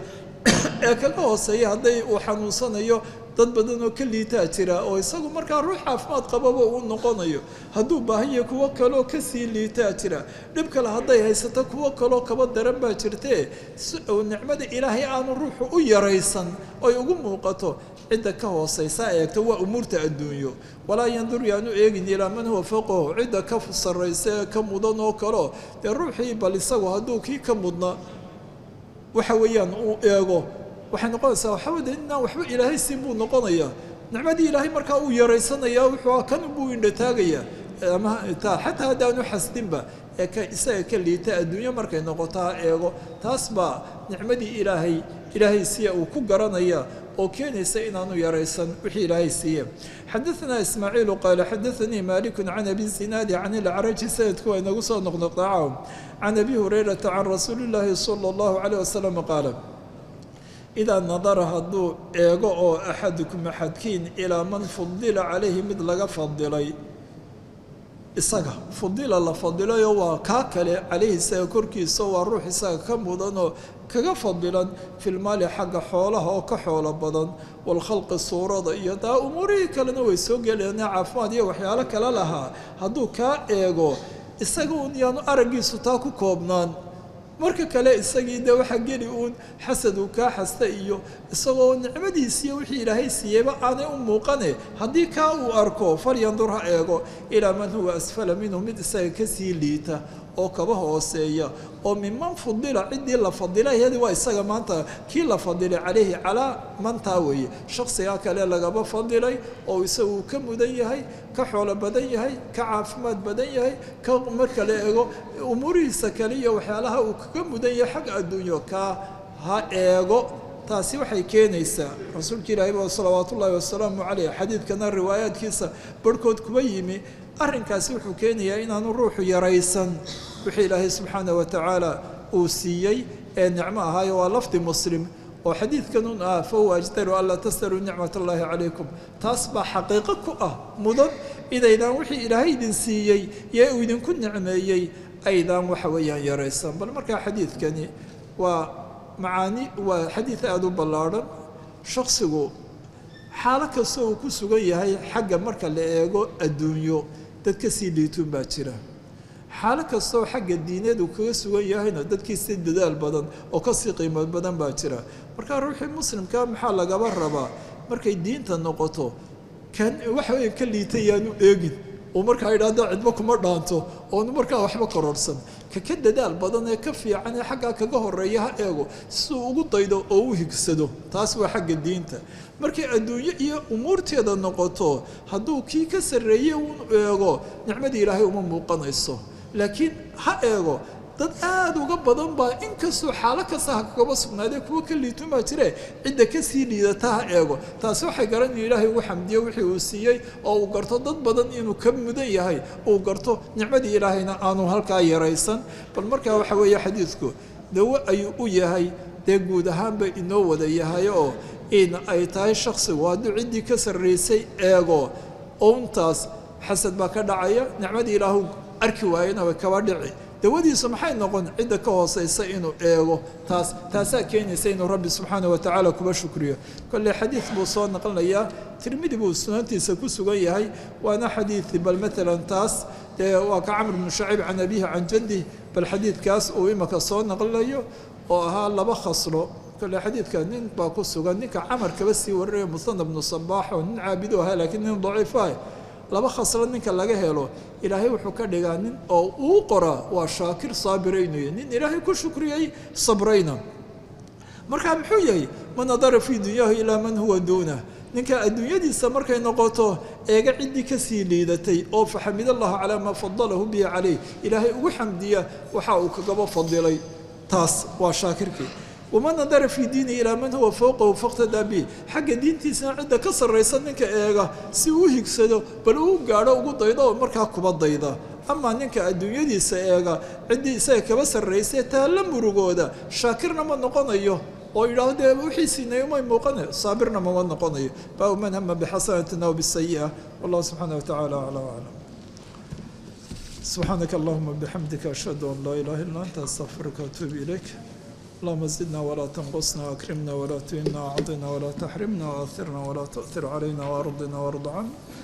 ee kaga hooseeya. Hadday uu xanuunsanayo, dad badan oo ka liitaa jira oo isagu markaa ruux caafimaad qababa uu noqonayo. Hadduu baahan yahay, kuwo kaloo kasii liitaa jira. Dhib kale hadday haysato, kuwo kaloo kaba daran baa jirtee. Si uu nicmada Ilaahay aanu ruuxu u yaraysan oy ugu muuqato, cidda ka hooseysa eegto. Waa umuurta adduunyo. ولا ينظر yaanu eegin إلى من هو فوقه, cidda ka sarraysa ee ka mudan oo kaleo. Dee ruuxii bal isagu hadduu kii ka mudna waxa weeyaan uu eego, waxay noqonaysaa waxba de inaan waxba Ilaahay siin buu noqonayaa. Nicmadii Ilaahay markaa uu yaraysanaya, wuxuu kan buu indhataagayaa, ama taa xataa haddaanu xasdinba ee ka isaga ka liita adduunyo markay noqoto ha eego. Taas baa nicmadii Ilaahay siiya uu ku garanaya oo keenaysa inaanu yaraysan wixii Ilaahay siiye. حدثنا إسماعيل قال حدثني مالك عن أبي الزناد عن الأعرج, sanadku waa inagu soo noqnoqdaacaw, عن أبي هريرة عن رسول الله صلى الله عليه وسلم قال: إذا نظر hadduu eego oo أحدكم axadkiin إلى من فضل عليه, mid laga fadilay isaga, فضل la fadilayo waa kaa kale, عليه isaga korkiisa, waa ruux isaga ka mudan oo kaga fadilan, في المال xagga xoolaha oo ka xoolo badan, والخلق suurada, iyo daa umuurihii kalena way soo gelayaan, caafimaad iyo waxyaalo kale lahaa, hadduu kaa eego isaga un yaanu araggiisu taa ku koobnaan. Marka kale isagii dee waxaa geli uun xasad uu kaa xasta, iyo isagoo nicmadiisiiyo wixii Ilaahay siiyeyba aanay u muuqane. Haddii kaa uu arko, فلينظر ha eego إلى من هو أسفل منه, mid isaga kasii liita oo kaba hooseeya, oo ممن فضل ciddii la fadilay, iyadii waa isaga maanta kii la fadilay, عليه calaa mantaa weeye, shaksigaa kale lagaba fadilay oo isagu ka mudan yahay, ka xoolo badan yahay, ka caafimaad badan yahay, ka marka la eego umuurihiisa kale iyo waxyaalaha uu kaga mudan yahay xagga adduunyo, kaa ha eego. Taasi waxay keenaysaa, rasuulka Ilaahay ba salawaat ullaahi wasalaamu caleyh xadiidkana riwaayaadkiisa barhkood kuba yimi, arrinkaasi wuxuu keenayaa inaanu ruuxu yaraysan wixii Ilaahay subxaanah wa tacaala uu siiyey ee nicmo ahaayo. Waa lafdi Muslim oo xadiidkan un ah: فهو أجدر ألا تزدروا نعمة الله عليكم. Taas baa xaqiiqo ku ah mudan inaydaan wixii Ilaahay idin siiyey iyo uu idinku nicmeeyey aydaan waxa weeyaan yaraysan. Bal markaa xadiidkani waa macaani, waa xadiid aada u ballaadhan. Shaksigu xaalo kasta uu ku sugan yahay xagga marka la eego adduunyo, dad kasii liituun baa jira. Xaalo kastaoo xagga diineed uu kaga sugan yahayna, dadkii si dadaal badan oo kasii qiimo badan baa jira. Marka ruuxii muslimka maxaa lagaba rabaa? Markay diinta noqoto, kan waxa weya ka liita yaanu eegin uu markaa yidhahdo cidba kuma dhaanto, oonu markaa waxba kororsan. Kaka dadaal badan ee ka fiican ee xaggaa kaga horeeya ha eego, siduu ugu daydo oo u higsado. Taas waa xagga diinta. Markay adduunyo iyo umuurteeda noqoto, hadduu kii ka sarreeyey un eego, nicmadii Ilaahay uma muuqanayso. Laakiin ha eego dad aada uga badan baa, inkastoo xaalo kasta ha kagaba sugnaadee, kuwo ka liitumaa jire, cidda kasii liidata ha eego. Taasi waxay garan inuu Ilaahay ugu xamdiyo wixii uu siiyey, oo uu garto dad badan inuu ka mudan yahay, uu garto nicmadii Ilaahayna aanu halkaa yaraysan. Bal markaa waxa weeye, xadiidku dawo ayuu u yahay, dee guud ahaanba inoo wada yahay, oo in ay tahay shaksigu hadduu ciddii ka sarraysay eego, owntaas xasad baa ka dhacaya, nicmadii Ilaahu arki waayena way kaba dhici. Dawadiisu maxay noqon? Cidda ka hooseysa inuu eego. Taasaa keenaysa inuu Rabbi subxaana wa tacaala kuba shukriyo. Kolley xadiid buu soo naqlinayaa, Tirmidi buu sunantiisa ku sugan yahay, waana xadiid bal maalan taas dee waa ka Camr bnu Shacib can abihi can jaddi. Bal xadiidkaas uu imaka soo naqlinayo oo ahaa laba khaslo, kolley xadiidka nin baa ku sugan, ninka Camar kaba sii warinayo, Musana bnu Sabaax, oo nin caabido ahaa laakiin nin daciif ah. Laba khaslo ninka laga helo, Ilaahay wuxuu ka dhigaa nin oo uu qoraa waa shaakir saabira inuu yahay, nin Ilaahay ku shukriyey sabrayna. Markaa muxuu yahay? Man nadara fii dunyaahu ilaa man huwa duunah, ninka adduunyadiisa markay noqoto eega ciddii kasii liidatay, oo faxamid Allahu calaa maa fadalahu bihi caleyh, Ilaahay ugu xamdiya waxa uu kagaba fadilay, taas waa shaakirkii. Waman nadara fii diinihi ilaa man huwa fowqahu faqtadaa bih, xagga diintiisana cidda ka sarraysa ninka eega si uu higsado, bal uu gaadho, ugu daydo oo markaa kuba dayda. Amaa ninka adduunyadiisa eega ciddii isaga kaba sarraysay, taa la murugooda, shaakirna ma noqonayo oo yidhaahdo dee wixiisiinay umay muuqanayo, saabirna mama noqonayo. Baabu man hama bixasanatin aw bisayi'a. Wallahu subxaana wa tacaala aclaa aclam. Subxaanaka allahuma bixamdika, ashhadu an laa ilaha illa anta, astaqfiruka waatuubu ilayk. اللهم زدنا ولا تنقصنا، وأكرمنا ولا تهنا، وأعطنا ولا تحرمنا، وآثرنا ولا تؤثر علينا، وأرضنا وارض عنا.